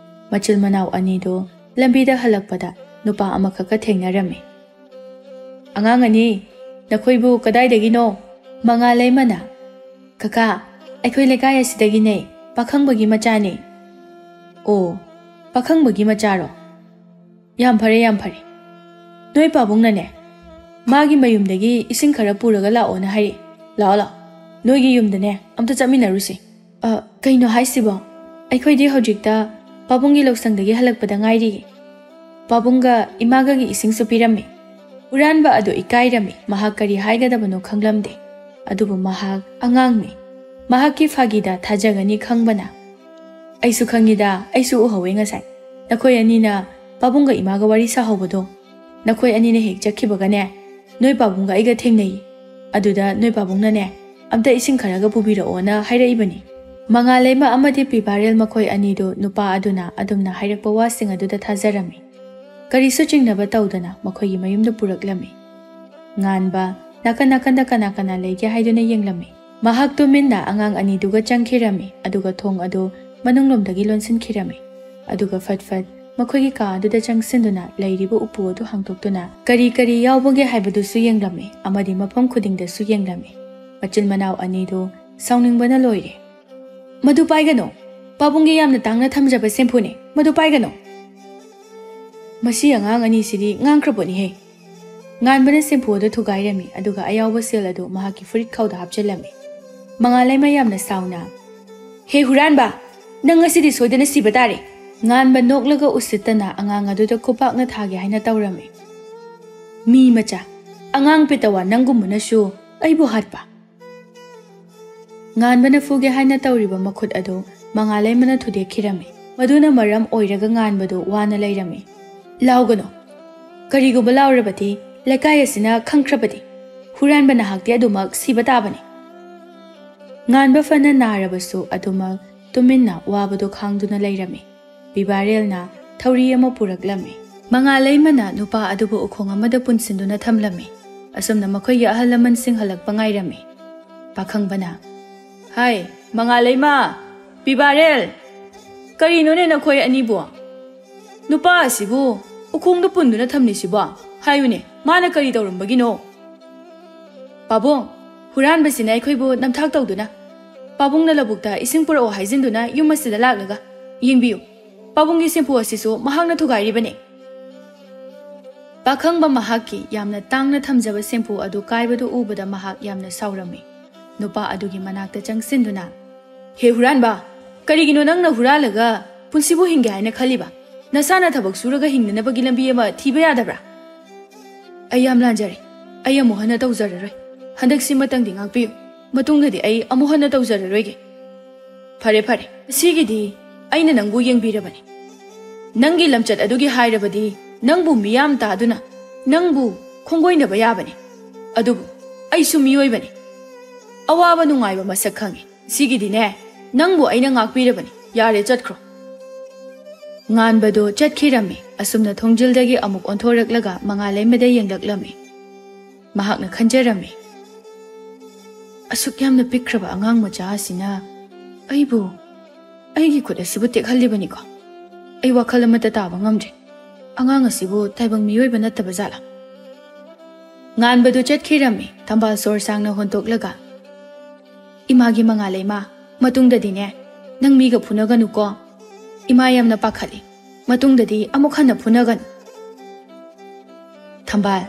ꯃꯆꯤꯜ ꯃꯅꯥꯎ ꯑꯅꯤꯗꯣ ꯂꯝꯕꯤꯗ ꯍꯜꯂꯛꯄꯗ ꯅꯨꯄꯥ ꯑꯃꯈꯛꯀ ꯊꯦꯡꯅꯔꯝꯃꯤ꯫ "ꯑꯉꯥꯡ ꯑꯅꯤ, ꯅꯈꯣꯏꯕꯨ ꯀꯗꯥꯏꯗꯒꯤꯅꯣ?" ꯃꯉꯥꯜ ꯂꯩꯃꯅ, "ꯀꯀꯥ, ꯑꯩꯈꯣꯏ ꯂꯩꯀꯥꯏ ꯑꯁꯤꯗꯒꯤꯅꯦ, ꯄꯥꯈꯪꯕꯒꯤ ꯃꯆꯥꯅꯦ꯫" "ꯑꯣ, ꯄꯥꯈꯪꯕꯒꯤ ꯃꯆꯥꯔꯣ? ꯌꯥꯝ ꯐꯔꯦ, ꯌꯥꯝ ꯐꯔꯦ꯫ ꯅꯣꯏ ꯄꯥꯕꯨꯡꯅꯅꯦ, ꯃꯥꯒꯤ ꯃꯌꯨꯝꯗꯒꯤ ꯏꯁꯤꯡ ꯈꯔ ꯄꯨꯔꯒ ꯂꯥꯛꯑꯣꯅ ꯍꯥꯏꯔꯛꯑꯦ꯫ ꯂꯥꯛꯑꯣ, ꯂꯥꯛꯑꯣ, ꯅꯣꯏꯒꯤ ꯌꯨꯝꯗꯅꯦ, ꯑꯝꯇ ꯆꯠꯃꯤꯟꯅꯔꯨꯁꯤ꯫" "ꯑ, ꯀꯩꯅꯣ ꯍꯥꯏꯁꯤꯕꯣ? ꯑꯩꯈꯣꯏꯗꯤ ꯍꯧꯖꯤꯛꯇ ꯄꯥꯕꯨꯡꯒꯤ ꯂꯧꯁꯪꯗꯒꯤ ꯍꯜꯂꯛꯄꯗ ꯉꯥꯏꯔꯤꯌꯦ꯫ ꯄꯥꯕꯨꯡꯒ ꯏꯃꯥꯒꯒꯤ ꯏꯁꯤꯡꯁꯨ ꯄꯤꯔꯝꯃꯤ꯫" ꯍꯨꯔꯥꯟꯕ ꯑꯗꯨ ꯏꯀꯥꯏꯔꯝꯃꯤ꯫ ꯃꯍꯥꯛ ꯀꯔꯤ ꯍꯥꯏꯒꯗꯕꯅꯣ ꯈꯪꯂꯝꯗꯦ꯫ ꯑꯗꯨꯕꯨ ꯃꯍꯥꯛ ꯑꯉꯥꯡꯅꯤ꯫ ꯃꯍꯥꯛꯀꯤ ꯐꯥꯒꯤꯗ ꯊꯥꯖꯒꯅꯤ ꯈꯪꯕꯅ, "ꯑꯩꯁꯨ ꯈꯪꯉꯤꯗ, ꯑꯩꯁꯨ ꯎꯍꯧꯋꯦ ꯉꯁꯥꯏ꯫ ꯅꯈꯣꯏ ꯑꯅꯤꯅ ꯄꯥꯕꯨꯡꯒ ꯏꯃꯥꯒ ꯋꯥꯔꯤ ꯁꯥꯍꯧꯕꯗꯣ꯫ ꯅꯈꯣꯏ ꯑꯅꯤꯅ ꯍꯦꯛ ꯆꯠꯈꯤꯕꯒꯅꯦ, ꯅꯣꯏ ꯄꯥꯕꯨꯡꯒ ꯑꯩꯒ ꯊꯦꯡꯅꯩ꯫ ꯑꯗꯨꯗ ꯅꯣꯏ ꯄꯥꯕꯨꯡꯅꯅꯦ, ꯑꯝꯇ ꯏꯁꯤꯡ ꯈꯔꯒ ꯄꯨꯕꯤꯔꯛꯑꯣꯅ ꯍꯥꯏꯔꯛꯏꯕꯅꯤ꯫" ꯃꯉꯥꯜ ꯂꯩꯃ ꯑꯃꯗꯤ ꯄꯤꯕꯥꯔꯦꯜ ꯃꯈꯣꯏ ꯑꯅꯤꯗꯨ ꯅꯨꯄꯥ ꯑꯗꯨꯅ ꯑꯗꯨꯝꯅ ꯍꯥꯏꯔꯛꯄ ꯋꯥꯁꯤꯡ ꯑꯗꯨꯗ ꯊꯥꯖꯔꯝꯃꯤ꯫ ꯀꯔꯤꯁꯨ ꯆꯤꯡꯅꯕ ꯇꯧꯗꯅ ꯃꯈꯣꯏꯒꯤ ꯃꯌꯨꯝꯗ ꯄꯨꯔꯛꯂꯝꯃꯤ꯫ ꯉꯥꯟꯕ ꯅꯥꯀꯟ ꯅꯥꯀꯟꯗ ꯀꯅꯥ ꯀꯅꯥ ꯂꯩꯒꯦ ꯍꯥꯏꯗꯨꯅ ꯌꯦꯡꯂꯝꯃꯤ꯫ ꯃꯍꯥꯛ ꯇꯨꯃꯤꯟꯅ ꯑꯉꯥꯡ ꯑꯅꯤꯗꯨꯒ ꯆꯪꯈꯤꯔꯝꯃꯤ, ꯑꯗꯨꯒ ꯊꯣꯡ ꯑꯗꯨ ꯃꯅꯨꯡꯂꯣꯝꯗꯒꯤ ꯂꯣꯟꯁꯤꯟꯈꯤꯔꯝꯃꯤ꯫ ꯑꯗꯨꯒ ꯐꯠ ꯐꯠ ꯃꯈꯣꯏꯒꯤ ꯀꯥ ꯑꯗꯨꯗ ꯆꯪꯁꯤꯟꯗꯨꯅ ꯂꯩꯔꯤꯕ ꯎꯄꯨ ꯑꯗꯨ ꯍꯥꯡꯗꯣꯛꯇꯨꯅ ꯀꯔꯤ ꯀꯔꯤ ꯌꯥꯎꯕꯒꯦ ꯍꯥꯏꯕꯗꯨꯁꯨ ꯌꯦꯡꯂꯝꯃꯤ, ꯑꯃꯗꯤ ꯃꯐꯝ ꯈꯨꯗꯤꯡꯗꯁꯨ ꯌꯦꯡꯂꯝꯃꯤ꯫ ꯃꯆꯤꯟ ꯃꯅꯥꯎ ꯑꯅꯤꯗꯨ ꯁꯥꯎꯅꯤꯡꯕꯅ ꯂꯣꯏꯔꯦ꯫ "ꯃꯗꯨ ꯄꯥꯏꯒꯅꯨ! ꯄꯥꯕꯨꯡꯒꯤ ꯌꯥꯝꯅ ꯇꯥꯡꯅ ꯊꯝꯖꯕ ꯁꯦꯝꯐꯨꯅꯤ꯫ ꯃꯗꯨ ꯄꯥꯏꯒꯅꯨ!" "ꯃꯁꯤ ꯑꯉꯥꯡ ꯑꯅꯤꯁꯤꯗꯤ ꯉꯥꯡꯈ꯭ꯔꯕꯣꯠꯅꯤꯍꯦ!" ꯉꯥꯟꯕꯅ ꯁꯦꯝꯐꯨ ꯑꯗꯨ ꯊꯨꯒꯥꯏꯔꯝꯃꯤ, ꯑꯗꯨꯒ ꯑꯌꯥꯎꯕ ꯁꯦꯜ ꯑꯗꯨ ꯃꯍꯥꯛꯀꯤ ꯐꯨꯔꯤꯠ ꯈꯥꯎꯗ ꯍꯥꯞꯆꯤꯜꯂꯝꯃꯤ꯫ ꯃꯉꯥꯜ ꯂꯩꯃ ꯌꯥꯝꯅ ꯁꯥꯎꯅ, "ꯍꯦ ꯍꯨꯔꯥꯟꯕ, ꯅꯪ ꯉꯁꯤꯗꯤ ꯁꯣꯏꯗꯅ ꯁꯤꯕ ꯇꯥꯔꯦ!" ꯉꯥꯟꯕ ꯅꯣꯛꯂꯒ ꯎꯁꯤꯠꯇꯅ ꯑꯉꯥꯡ ꯑꯗꯨꯗ ꯈꯨꯄꯥꯛꯅ ꯊꯥꯒꯦ ꯍꯥꯏꯅ ꯇꯧꯔꯝꯃꯤ꯫ "ꯃꯤ ꯃꯆꯥ, ꯑꯉꯥꯡ ꯄꯦꯇꯋꯥ ꯅꯪꯒꯨꯝꯕꯅꯁꯨ ꯑꯩꯕꯨ ꯍꯥꯠꯄ!" ꯉꯥꯟꯕꯅ ꯐꯨꯒꯦ ꯍꯥꯏꯅ ꯇꯧꯔꯤꯕ ꯃꯈꯨꯠ ꯑꯗꯨ ꯃꯉꯥꯜ ꯂꯩꯃꯅ ꯊꯨꯗꯦꯛꯈꯤꯔꯝꯃꯤ꯫ ꯃꯗꯨꯅ ꯃꯔꯝ ꯑꯣꯏꯔꯒ ꯉꯥꯟꯕꯗꯨ ꯋꯥꯅ ꯂꯩꯔꯝꯃꯤ꯫ "ꯂꯥꯎꯒꯅꯨ! ꯀꯔꯤꯒꯨꯝꯕ ꯂꯥꯎꯔꯕꯗꯤ ꯂꯩꯀꯥꯏ ꯑꯁꯤꯅ ꯈꯪꯈ꯭ꯔꯕꯗꯤ ꯍꯨꯔꯥꯟꯕ ꯅꯍꯥꯛꯇꯤ ꯑꯗꯨꯃꯛ ꯁꯤꯕ ꯇꯥꯕꯅꯤ꯫" ꯉꯥꯟꯕ ꯐꯅ ꯅꯥꯔꯕꯁꯨ ꯑꯗꯨꯃꯛ ꯇꯨꯃꯤꯟꯅ ꯋꯥꯕꯗꯨ ꯈꯥꯡꯗꯨꯅ ꯂꯩꯔꯝꯃꯤ꯫ ꯄꯤꯕꯥꯔꯦꯜꯅ ꯊꯧꯔꯤ ꯑꯃ ꯄꯨꯔꯛꯂꯝꯃꯤ꯫ ꯃꯉꯥꯜ ꯂꯩꯃꯅ ꯅꯨꯄꯥ ꯑꯗꯨꯕꯨ ꯎꯈꯣꯡ ꯑꯃꯗ ꯄꯨꯟꯁꯤꯟꯗꯨꯅ ꯊꯝꯂꯝꯃꯤ꯫ ꯑꯁꯨꯝꯅ ꯃꯈꯣꯏꯒꯤ ꯑꯍꯜ ꯂꯃꯟꯁꯤꯡ ꯍꯜꯂꯛꯄ ꯉꯥꯏꯔꯝꯃꯤ꯫ ꯄꯥꯈꯪꯕꯅ, "ꯍꯥꯏ, ꯃꯉꯥꯜ ꯂꯩꯃ, ꯄꯤꯕꯥꯔꯦꯜ, ꯀꯔꯤꯅꯣꯅꯦ ꯅꯈꯣꯏ ꯑꯅꯤꯕꯨ?" "ꯅꯨꯄꯥ ꯑꯁꯤꯕꯨ ꯎꯈꯣꯡꯗ ꯄꯨꯟꯗꯨꯅ ꯊꯝꯂꯤꯁꯤꯕꯣ? ꯍꯥꯏꯌꯨꯅꯦ, ꯃꯥꯅ ꯀꯔꯤ ꯇꯧꯔꯝꯕꯒꯤꯅꯣ?" "ꯄꯥꯕꯨꯡ, ꯍꯨꯔꯥꯟꯕꯁꯤꯅ ꯑꯩꯈꯣꯏꯕꯨ ꯅꯝꯊꯥꯛ ꯇꯧꯗꯨꯅ ꯄꯥꯕꯨꯡꯅ ꯂꯧꯕꯨꯛꯇ ꯏꯁꯤꯡ ꯄꯨꯔꯛꯑꯣ ꯍꯥꯏꯖꯤꯟꯗꯨꯅ ꯌꯨꯝ ꯑꯁꯤꯗ ꯂꯥꯛꯂꯒ, ꯌꯦꯡꯕꯤꯌꯨ, ꯄꯥꯕꯨꯡꯒꯤ ꯁꯦꯝꯐꯨ ꯑꯁꯤꯁꯨ ꯃꯍꯥꯛꯅ ꯊꯨꯒꯥꯏꯔꯤꯕꯅꯤ꯫" ꯄꯥꯈꯪꯕ ꯃꯍꯥꯛꯀꯤ ꯌꯥꯝꯅ ꯇꯥꯡꯅ ꯊꯝꯖꯕ ꯁꯦꯝꯐꯨ ꯑꯗꯨ ꯀꯥꯏꯕꯗꯨ ꯎꯕꯗ ꯃꯍꯥꯛ ꯌꯥꯝꯅ ꯁꯥꯎꯔꯝꯃꯤ꯫ ꯅꯨꯄꯥ ꯑꯗꯨꯒꯤ ꯃꯅꯥꯛꯇ ꯆꯪꯁꯤꯟꯗꯨꯅ, "ꯍꯦ ꯍꯨꯔꯥꯟꯕ, ꯀꯔꯤꯒꯤꯅꯣ ꯅꯪꯅ ꯍꯨꯔꯥꯜꯂꯒ ꯄꯨꯟꯁꯤꯕꯨ ꯍꯤꯡꯒꯦ ꯍꯥꯏꯅ ꯈꯜꯂꯤꯕ? ꯅꯁꯥꯅ ꯊꯕꯛ ꯁꯨꯔꯒ ꯍꯤꯡꯅꯅꯕꯒꯤ ꯂꯝꯕꯤ ꯑꯃ ꯊꯤꯕ ꯌꯥꯗꯕ꯭ꯔꯥ?" "ꯑꯩ ꯌꯥꯝ ꯂꯥꯟꯖꯔꯦ꯫ ꯑꯩ ꯑꯃꯨꯛ ꯍꯟꯅ ꯇꯧꯖꯔꯔꯣꯏ꯫ ꯍꯟꯗꯛꯁꯤꯃꯇꯪꯗꯤ ꯉꯥꯛꯄꯤꯌꯨ꯫ ꯃꯇꯨꯡꯗꯗꯤ ꯑꯩ ꯑꯃꯨꯛ ꯍꯟꯅ ꯇꯧꯖꯔꯔꯣꯏꯒꯦ꯫" "ꯐꯔꯦ, ꯐꯔꯦ, ꯉꯁꯤꯒꯤꯗꯤ ꯑꯩꯅ ꯅꯪꯕꯨ ꯌꯦꯡꯕꯤꯔꯕꯅꯤ꯫ ꯅꯪꯒꯤ ꯂꯝꯆꯠ ꯑꯗꯨꯒꯤ ꯍꯥꯏꯔꯕꯗꯤ ꯅꯪꯕꯨ ꯃꯤꯌꯥꯝ ꯇꯥꯗꯨꯅ ꯅꯪꯕꯨ ꯈꯣꯡꯒꯣꯏꯅꯕ ꯌꯥꯕꯅꯤ꯫ ꯑꯗꯨꯕꯨ ꯑꯩꯁꯨ ꯃꯤꯑꯣꯏꯕꯅꯤ꯫ ꯑꯋꯥꯕ ꯅꯨꯡꯉꯥꯏꯕ ꯃꯁꯛ ꯈꯪꯉꯤ꯫ ꯁꯤꯒꯤꯗꯤꯅꯦ, ꯅꯪꯕꯨ ꯑꯩꯅ ꯉꯥꯛꯄꯤꯔꯕꯅꯤ꯫ ꯌꯥꯔꯦ, ꯆꯠꯈ꯭ꯔꯣ꯫" ꯉꯥꯟꯕꯗꯨ ꯆꯠꯈꯤꯔꯝꯃꯤ꯫ ꯑꯁꯨꯝꯅ ꯊꯣꯡꯖꯤꯜꯗꯒꯤ ꯑꯃꯨꯛ ꯑꯣꯟꯊꯣꯔꯛꯂꯒ ꯃꯉꯥꯂꯩꯃꯗ ꯌꯦꯡꯂꯛꯂꯝꯃꯤ꯫ ꯃꯍꯥꯛꯅ ꯈꯟꯖꯔꯝꯃꯤ, "ꯑꯁꯨꯛ ꯌꯥꯝꯅ ꯄꯤꯛꯈ꯭ꯔꯕ ꯑꯉꯥꯡ ꯃꯆꯥ ꯑꯁꯤꯅ ꯑꯩꯕꯨ, ꯑꯩꯒꯤ ꯈꯨꯠ ꯑꯁꯤꯕꯨ ꯇꯦꯛꯍꯜꯂꯤꯕꯅꯤꯀꯣ꯫ ꯑꯩ ꯋꯥꯈꯜ ꯑꯃꯠꯇ ꯇꯥꯕ ꯉꯝꯗ꯭ꯔꯦ꯫ ꯑꯉꯥꯡ ꯑꯁꯤꯕꯨ ꯇꯥꯏꯕꯪ ꯃꯤꯑꯣꯏꯕ ꯅꯠꯇꯕ ꯖꯥꯠꯂꯥ?" ꯉꯥꯟꯕꯗꯨ ꯆꯠꯈꯤꯔꯝꯃꯤ, ꯊꯝꯕꯥꯜ ꯁꯣꯔ ꯁꯥꯡꯅ ꯍꯣꯟꯇꯣꯛꯂꯒ꯫ "ꯏꯃꯥꯒꯤ ꯃꯉꯥꯜ ꯂꯩꯃ, ꯃꯇꯨꯡꯗꯗꯤꯅꯦ, ꯅꯪ ꯃꯤꯒ ꯐꯨꯅꯒꯅꯨꯀꯣ꯫ ꯏꯃꯥ ꯌꯥꯝꯅ ꯄꯥꯈꯠꯂꯤ꯫ ꯃꯇꯨꯡꯗꯗꯤ ꯑꯃꯨꯛ ꯍꯟꯅ ꯐꯨꯅꯒꯅꯨ꯫" "ꯊꯝꯕꯥꯜ,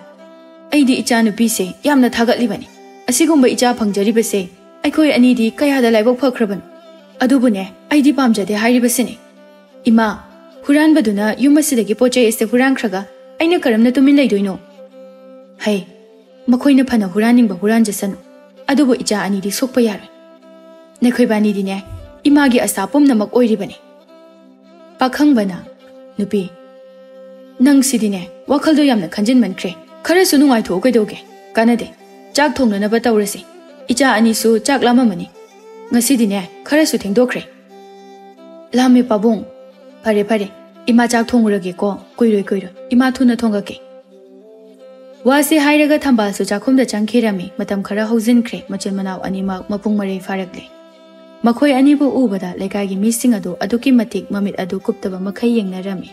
ꯑꯩꯗꯤ ꯏꯆꯥꯅꯨꯄꯤꯁꯦ ꯌꯥꯝꯅ ꯊꯥꯒꯠꯂꯤꯕꯅꯤ꯫ ꯑꯁꯤꯒꯨꯝꯕ ꯏꯆꯥ ꯐꯪꯖꯔꯤꯕꯁꯦ ꯑꯩꯈꯣꯏ ꯑꯅꯤꯗꯤ ꯀꯌꯥꯗ ꯂꯥꯏꯕꯛ ꯐꯈ꯭ꯔꯕꯅꯣ꯫ ꯑꯗꯨꯕꯨꯅꯦ, ꯑꯩꯗꯤ ꯄꯥꯝꯖꯗꯦ ꯍꯥꯏꯔꯤꯕꯁꯤꯅꯤ꯫ ꯏꯃꯥ, ꯍꯨꯔꯥꯟꯕꯗꯨꯅ ꯌꯨꯝ ꯑꯁꯤꯗꯒꯤ ꯄꯣꯠ ꯆꯩ ꯑꯁꯦ ꯍꯨꯔꯥꯟꯈ꯭ꯔꯒ ꯑꯩꯅ ꯀꯔꯝꯅ ꯇꯨꯃꯤꯟ ꯂꯩꯗꯣꯏꯅꯣ? ꯍꯩ, ꯃꯈꯣꯏꯅ ꯐꯅ ꯍꯨꯔꯥꯟꯅꯤꯡꯕ ꯍꯨꯔꯥꯟꯖꯁꯅꯨ, ꯑꯗꯨꯕꯨ ꯏꯆꯥ ꯑꯅꯤꯗꯤ ꯁꯣꯛꯄ ꯌꯥꯔꯣꯏ꯫ ꯅꯈꯣꯏꯕꯥꯅꯤꯗꯤꯅꯦ, ꯏꯃꯥꯒꯤ ꯑꯁꯥ ꯄꯨꯝꯅꯃꯛ ꯑꯣꯏꯔꯤꯕꯅꯤ꯫" ꯄꯥꯈꯪꯕꯅ, "ꯅꯨꯄꯤ, ꯅꯪꯁꯤꯗꯤꯅꯦ, ꯋꯥꯈꯜꯗꯣ ꯌꯥꯝꯅ ꯈꯟꯖꯤꯟꯃꯟꯈ꯭ꯔꯦ꯫ ꯈꯔꯁꯨ ꯅꯨꯡꯉꯥꯏꯊꯣꯛꯎ ꯀꯩꯗꯧꯒꯦ? ꯀꯥꯟꯅꯗꯦ꯫ ꯆꯥꯛ ꯊꯣꯡꯅꯅꯕ ꯇꯧꯔꯁꯤ꯫ ꯏꯆꯥ ꯑꯅꯤꯁꯨ ꯆꯥꯛ ꯂꯥꯝꯃꯝꯃꯅꯤ꯫ ꯉꯁꯤꯗꯤꯅꯦ, ꯈꯔꯁꯨ ꯊꯦꯡꯗꯣꯛꯈ꯭ꯔꯦ꯫" "ꯂꯥꯝꯃꯦ, ꯄꯥꯕꯨꯡ꯫" "ꯐꯔꯦ, ꯐꯔꯦ꯫ ꯏꯃꯥ ꯆꯥꯛ ꯊꯣꯡꯉꯨꯔꯒꯦꯀꯣ꯫ ꯀꯨꯏꯔꯣꯏ, ꯀꯨꯏꯔꯣꯏ꯫ ꯏꯃꯥ ꯊꯨꯅ ꯊꯣꯡꯉꯛꯀꯦ꯫" ꯋꯥꯁꯤ ꯍꯥꯏꯔꯒ ꯊꯝꯕꯥꯜꯁꯨ ꯆꯥꯛꯈꯨꯝꯗ ꯆꯪꯈꯤꯔꯝꯃꯤ꯫ ꯃꯇꯝ ꯈꯔ ꯍꯧꯖꯤꯟꯈ꯭ꯔꯦ꯫ ꯃꯆꯤꯟ ꯃꯅꯥꯎ ꯑꯅꯤꯃꯛ ꯃꯄꯨꯡ ꯃꯔꯩ ꯐꯥꯔꯛꯂꯦ꯫ ꯃꯈꯣꯏ ꯑꯅꯤꯕꯨ ꯎꯕꯗ ꯂꯩꯀꯥꯏꯒꯤ ꯃꯤꯁꯤꯡ ꯑꯗꯨ ꯑꯗꯨꯛꯀꯤ ꯃꯇꯤꯛ ꯃꯃꯤꯠ ꯑꯗꯨ ꯀꯨꯞꯇꯕ ꯃꯈꯩ ꯌꯦꯡꯅꯔꯝꯃꯤ꯫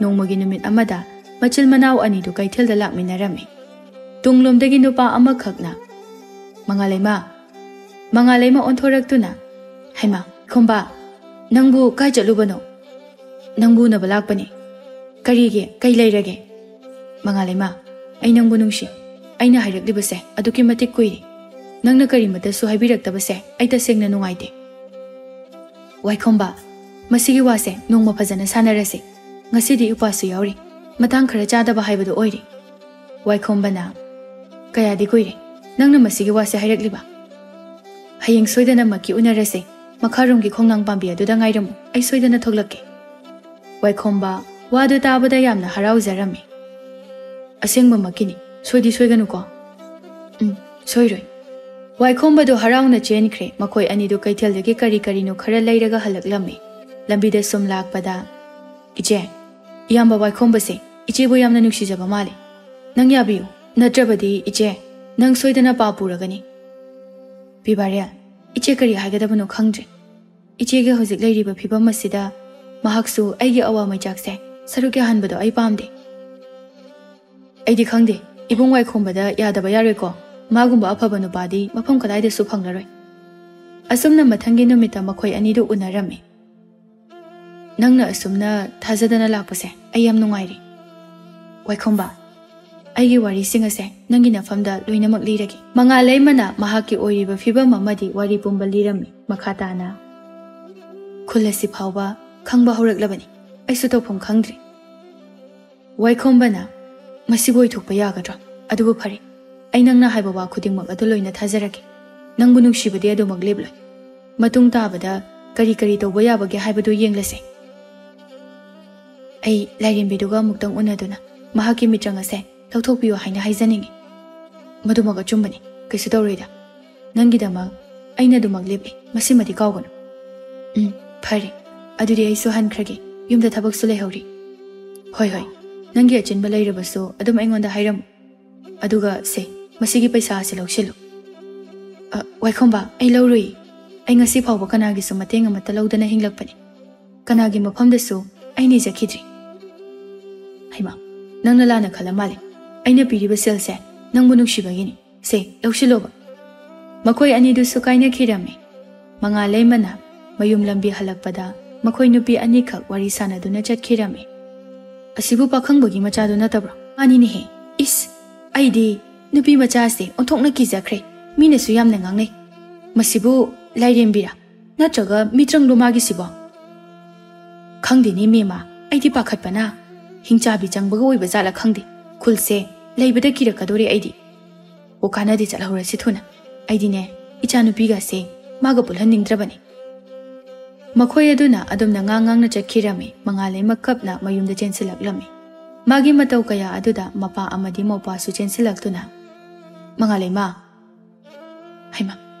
ꯅꯣꯡꯃꯒꯤ ꯅꯨꯃꯤꯠ ꯑꯃꯗ ꯃꯆꯤꯜ ꯃꯅꯥꯎ ꯑꯅꯤꯗꯨ ꯀꯩꯊꯦꯜꯗ ꯂꯥꯛꯃꯤꯟꯅꯔꯝꯃꯤ꯫ ꯇꯨꯡꯂꯣꯝꯗꯒꯤ ꯅꯨꯄꯥ ꯑꯃꯈꯛꯅ, "ꯃꯉꯥꯂꯩꯃ, ꯃꯉꯥꯂꯩꯃ ꯑꯣꯟꯊꯣꯔꯛꯇꯨꯅ, ꯍꯩꯃꯥ, ꯈꯣꯝꯕ, ꯅꯪꯕꯨ ꯀꯥꯏ ꯆꯠꯂꯨꯕꯅꯣ? ꯅꯪꯕꯨ ꯎꯅꯕ ꯂꯥꯛꯄꯅꯤ꯫ ꯀꯔꯤꯒꯤ? ꯀꯩ ꯂꯩꯔꯒꯦ?" "ꯃꯉꯥꯂꯩꯃ, ꯑꯩ ꯅꯪꯕꯨ ꯅꯨꯡꯁꯤ꯫ ꯑꯩꯅ ꯍꯥꯏꯔꯛꯂꯤꯕꯁꯦ ꯑꯗꯨꯛꯀꯤ ꯃꯇꯤꯛ ꯀꯨꯏꯔꯦ꯫ ꯅꯪꯅ ꯀꯔꯤꯃꯠꯇꯁꯨ ꯍꯥꯏꯕꯤꯔꯛꯇꯕꯁꯦ ꯑꯩ ꯇꯁꯦꯡꯅ ꯅꯨꯡꯉꯥꯏꯇꯦ꯫ ꯋꯥꯏꯈꯣꯝꯕ, ꯃꯁꯤꯒꯤ ꯋꯥꯁꯦ ꯅꯣꯡꯃ ꯐꯖꯅ ꯁꯥꯟꯅꯔꯁꯤ꯫ ꯉꯁꯤꯗꯤ ꯎꯄꯥꯁꯨ ꯌꯥꯎꯔꯤ꯫ ꯃꯇꯥꯡ ꯈꯔ ꯆꯥꯗꯕ ꯍꯥꯏꯕꯗꯨ ꯑꯣꯏꯔꯦ꯫" ꯋꯥꯏꯈꯣꯝꯕꯅ, "ꯀꯌꯥꯗꯤ ꯀꯨꯏꯔꯦ ꯅꯪꯅ ꯃꯁꯤꯒꯤ ꯋꯥꯁꯦ ꯍꯥꯏꯔꯛꯂꯤꯕ? ꯍꯌꯦꯡ ꯁꯣꯏꯗꯅꯃꯛꯀꯤ ꯎꯅꯔꯁꯦ꯫ ꯃꯈꯥꯔꯣꯝꯒꯤ ꯈꯣꯡꯅꯥꯡ ꯄꯥꯝꯕꯤ ꯑꯗꯨꯗ ꯉꯥꯏꯔꯝꯃꯨ, ꯑꯩ ꯁꯣꯏꯗꯅ ꯊꯣꯛꯂꯛꯀꯦ꯫" ꯋꯥꯏꯈꯣꯝꯕ ꯋꯥꯗꯨ ꯇꯥꯕꯗ ꯌꯥꯝꯅ ꯍꯔꯥꯎꯖꯔꯝꯃꯤ꯫ "ꯑꯁꯦꯡꯕꯃꯛꯀꯤꯅꯤ, ꯁꯣꯏꯗꯤ ꯁꯣꯏꯒꯅꯨꯀꯣ꯫" "ꯎꯝ, ꯁꯣꯏꯔꯣꯏ꯫" ꯋꯥꯏꯈꯣꯝꯕꯗꯨ ꯍꯔꯥꯎꯅ ꯆꯦꯟꯈ꯭ꯔꯦ꯫ ꯃꯈꯣꯏ ꯑꯅꯤꯗꯨ ꯀꯩꯊꯦꯜꯗꯒꯤ ꯀꯔꯤ ꯀꯔꯤꯅꯣ ꯈꯔ ꯂꯩꯔꯒ ꯍꯜꯂꯛꯂꯝꯃꯤ꯫ ꯂꯝꯕꯤꯗ ꯁꯨꯝ ꯂꯥꯛꯄꯗ, "ꯏꯆꯦ, ꯏꯌꯥꯝꯕ ꯋꯥꯏꯈꯣꯝꯕꯁꯦ ꯏꯆꯦꯕꯨ ꯌꯥꯝꯅ ꯅꯨꯡꯁꯤꯖꯕ ꯃꯥꯜꯂꯦ꯫ ꯅꯪ ꯌꯥꯕꯤꯌꯨ, ꯅꯠꯇ꯭ꯔꯕꯗꯤ ꯏꯆꯦ, ꯅꯪ ꯁꯣꯏꯗꯅ ꯄꯥꯞ ꯄꯨꯔꯒꯅꯤ꯫" "ꯄꯤꯕꯥꯔꯦꯜ, ꯏꯆꯦ ꯀꯔꯤ ꯍꯥꯏꯒꯗꯕꯅꯣ ꯈꯪꯗ꯭ꯔꯦ꯫ ꯏꯆꯦꯒꯤ ꯍꯧꯖꯤꯛ ꯂꯩꯔꯤꯕ ꯐꯤꯕꯝ ꯑꯁꯤꯗ ꯃꯍꯥꯛꯁꯨ ꯑꯩꯒꯤ ꯑꯋꯥ ꯃꯩꯆꯥꯛꯁꯦ ꯁꯔꯨꯛ ꯌꯥꯍꯟꯕꯗꯣ ꯑꯩ ꯄꯥꯝꯗꯦ꯫" "ꯑꯩꯗꯤ ꯈꯪꯗꯦ, ꯏꯕꯨꯡ ꯋꯥꯏꯈꯣꯝꯕꯗ ꯌꯥꯗꯕ ꯌꯥꯔꯣꯏꯀꯣ꯫ ꯃꯥꯒꯨꯝꯕ ꯑꯐꯕ ꯅꯨꯄꯥꯗꯤ ꯃꯐꯝ ꯀꯗꯥꯏꯗꯁꯨ ꯐꯪꯂꯔꯣꯏ꯫" ꯑꯁꯨꯝꯅ ꯃꯊꯪꯒꯤ ꯅꯨꯃꯤꯠꯇ ꯃꯈꯣꯏ ꯑꯅꯤꯗꯨ ꯎꯅꯔꯝꯃꯤ꯫ "ꯅꯪꯅ ꯑꯁꯨꯝꯅ ꯊꯥꯖꯗꯅ ꯂꯥꯛꯄꯁꯦ ꯑꯩ ꯌꯥꯝ ꯅꯨꯡꯉꯥꯏꯔꯦ꯫ ꯋꯥꯏꯈꯣꯝꯕ, ꯑꯩꯒꯤ ꯋꯥꯔꯤꯁꯤꯡ ꯑꯁꯦ ꯅꯪꯒꯤ ꯅꯐꯝꯗ ꯂꯣꯏꯅꯃꯛ ꯂꯤꯔꯒꯦ꯫" ꯃꯉꯥꯂꯩꯃꯅ ꯃꯍꯥꯛꯀꯤ ꯑꯣꯏꯔꯤꯕ ꯐꯤꯕꯝ ꯑꯃꯗꯤ ꯋꯥꯔꯤ ꯄꯨꯝꯕ ꯂꯤꯔꯝꯃꯤ꯫ ꯃꯈꯥ ꯇꯥꯅ, "ꯈꯨꯜ ꯑꯁꯤ ꯐꯥꯎꯕ ꯈꯪꯕ ꯍꯧꯔꯛꯂꯕꯅꯤ꯫ ꯑꯩꯁꯨ ꯇꯧꯐꯝ ꯈꯪꯗ꯭ꯔꯦ꯫" ꯋꯥꯏꯈꯣꯝꯕꯅ, "ꯃꯁꯤꯕꯨ ꯑꯣꯏꯊꯣꯛꯄ ꯌꯥꯒꯗ꯭ꯔꯥ? ꯑꯗꯨꯕꯨ ꯐꯔꯦ, ꯑꯩ ꯅꯪꯅ ꯍꯥꯏꯕ ꯋꯥ ꯈꯨꯗꯤꯡꯃꯛ ꯑꯗꯨ ꯂꯣꯏꯅ ꯊꯥꯖꯔꯒꯦ꯫ ꯅꯪꯕꯨ ꯅꯨꯡꯁꯤꯕꯗꯤ ꯑꯗꯨꯃꯛ ꯂꯦꯞꯂꯣꯏ꯫ ꯃꯇꯨꯡ ꯇꯥꯕꯗ ꯀꯔꯤ ꯀꯔꯤ ꯇꯧꯕ ꯌꯥꯕꯒꯦ ꯍꯥꯏꯕꯗꯨ ꯌꯦꯡꯂꯁꯦ꯫ ꯑꯩ ꯂꯥꯏꯔꯦꯝꯕꯤꯗꯨꯒ ꯑꯃꯨꯛꯇꯪ ꯎꯅꯗꯨꯅ ꯃꯍꯥꯛꯀꯤ ꯃꯤꯠꯆꯪ ꯑꯁꯦ ꯂꯧꯊꯣꯛꯄꯤꯌꯨ ꯍꯥꯏꯅ ꯍꯥꯏꯖꯅꯤꯡꯉꯤ꯫" "ꯃꯗꯨꯃꯛ ꯑꯆꯨꯝꯕꯅꯤ, ꯀꯩꯁꯨ ꯇꯧꯔꯣꯏꯗ꯫ ꯅꯪꯒꯤꯗꯃꯛ ꯑꯩꯅ ꯑꯗꯨꯃꯛ ꯂꯦꯞꯂꯤ, ꯃꯁꯤꯃꯗꯤ ꯀꯥꯎꯒꯅꯨ꯫" "ꯎꯝ, ꯐꯔꯦ꯫ ꯑꯗꯨꯗꯤ ꯑꯩꯁꯨ ꯍꯟꯈ꯭ꯔꯒꯦ꯫ ꯌꯨꯝꯗ ꯊꯕꯛꯁꯨ ꯂꯩꯍꯧꯔꯤ꯫" "ꯍꯣꯏ, ꯍꯣꯏ꯫ ꯅꯪꯒꯤ ꯑꯆꯤꯟꯕ ꯂꯩꯔꯕꯁꯨ ꯑꯗꯨꯝ ꯑꯩꯉꯣꯟꯗ ꯍꯥꯏꯔꯝꯃꯨ꯫ ꯑꯗꯨꯒ ꯁꯦ, ꯃꯁꯤꯒꯤ ꯄꯩꯁꯥ ꯑꯁꯤ ꯂꯧꯁꯤꯜꯂꯨ꯫" "ꯑ, ꯋꯥꯏꯈꯣꯝꯕ, ꯑꯩ ꯂꯧꯔꯨꯏ꯫ ꯑꯩ ꯉꯁꯤ ꯐꯥꯎꯕ ꯀꯅꯥꯒꯤꯁꯨ ꯃꯇꯦꯡ ꯑꯃꯠꯇ ꯂꯧꯗꯅ ꯍꯤꯡꯂꯛꯄꯅꯤ꯫ ꯀꯅꯥꯒꯤ ꯃꯐꯝꯗꯁꯨ ꯑꯩ ꯅꯤꯖꯈꯤꯗ꯭ꯔꯤ꯫" ꯍꯩꯃꯥ, ꯅꯪꯅ ꯂꯥꯟꯅ ꯈꯜꯂ ꯃꯥꯜꯂꯦ꯫ ꯑꯩꯅ ꯄꯤꯔꯤꯕ ꯁꯦꯜꯁꯦ ꯅꯪꯕꯨ ꯅꯨꯡꯁꯤꯕꯒꯤꯅꯤ꯫ ꯁꯦ, ꯂꯧꯁꯤꯜꯂꯣꯕ꯫ ꯃꯈꯣꯏ ꯑꯅꯤꯗꯨꯁꯨ ꯀꯥꯏꯅꯈꯤꯔꯝꯃꯤ꯫ ꯃꯉꯥꯜꯂꯩꯃꯅ ꯃꯌꯨꯝ ꯂꯝꯕꯤ ꯍꯜꯂꯛꯄꯗ ꯃꯈꯣꯏ ꯅꯨꯄꯤ ꯑꯅꯤꯈꯛ ꯋꯥꯔꯤ ꯁꯥꯟꯅꯗꯨꯅ ꯆꯠꯈꯤꯔꯝꯃꯤ꯫ "ꯑꯁꯤꯕꯨ ꯄꯥꯈꯪꯕꯒꯤ ꯃꯆꯥꯗꯨ ꯅꯠꯇꯕ꯭ꯔꯣ?" "ꯃꯥꯅꯤꯅꯦꯍꯦ꯫ ꯏꯁ, ꯑꯩꯗꯤ ꯅꯨꯄꯤ ꯃꯆꯥꯁꯦ ꯑꯣꯟꯊꯣꯛꯅ ꯀꯤꯖꯈ꯭ꯔꯦ꯫ ꯃꯤꯅꯁꯨ ꯌꯥꯝꯅ ꯉꯥꯡꯅꯩ꯫ ꯃꯁꯤꯕꯨ ꯂꯥꯏꯔꯦꯝꯕꯤꯔꯥ? ꯅꯠꯇ꯭ꯔꯒ ꯃꯤꯇ꯭ꯔꯪꯂꯣ ꯃꯥꯒꯤꯁꯤꯕꯣ?" "ꯈꯪꯗꯦꯅꯦ ꯃꯦꯝꯃ, ꯑꯩꯗꯤ ꯄꯥꯈꯠꯄꯅ꯫ ꯍꯤꯡꯆꯥꯕꯤ ꯆꯪꯕꯒ ꯑꯣꯏꯕ ꯖꯥꯠꯂ ꯈꯪꯗꯦ꯫ ꯈꯨꯜꯁꯦ ꯂꯩꯕꯗ ꯀꯤꯔꯛꯀꯗꯣꯔꯦ ꯑꯩꯗꯤ꯫ ꯑꯣ, ꯀꯥꯟꯅꯗꯦ, ꯆꯠꯍꯧꯔꯁꯤ ꯊꯨꯅ꯫ ꯑꯩꯗꯤꯅꯦ, ꯏꯆꯥꯅꯨꯄꯤꯒꯁꯦ ꯃꯥꯒ ꯄꯨꯜꯍꯟꯅꯤꯡꯗ꯭ꯔꯕꯅꯦ꯫" ꯃꯈꯣꯏ ꯑꯗꯨꯅ ꯑꯗꯨꯝꯅ ꯉꯥꯡ ꯉꯥꯡꯅ ꯆꯠꯈꯤꯔꯝꯃꯤ꯫ ꯃꯉꯥꯜꯂꯩꯃ ꯀꯞꯅ ꯃꯌꯨꯝꯗ ꯆꯦꯟꯁꯤꯜꯂꯛꯂꯝꯃꯤ꯫ ꯃꯥꯒꯤ ꯃꯇꯧ ꯀꯌꯥ ꯑꯗꯨꯗ ꯃꯄꯥ ꯑꯃꯗꯤ ꯃꯧꯄꯥꯁꯨ ꯆꯦꯟꯁꯤꯜꯂꯛꯇꯨꯅ, "ꯃꯉꯥꯜꯂꯩꯃ, ꯍꯩꯃꯥ,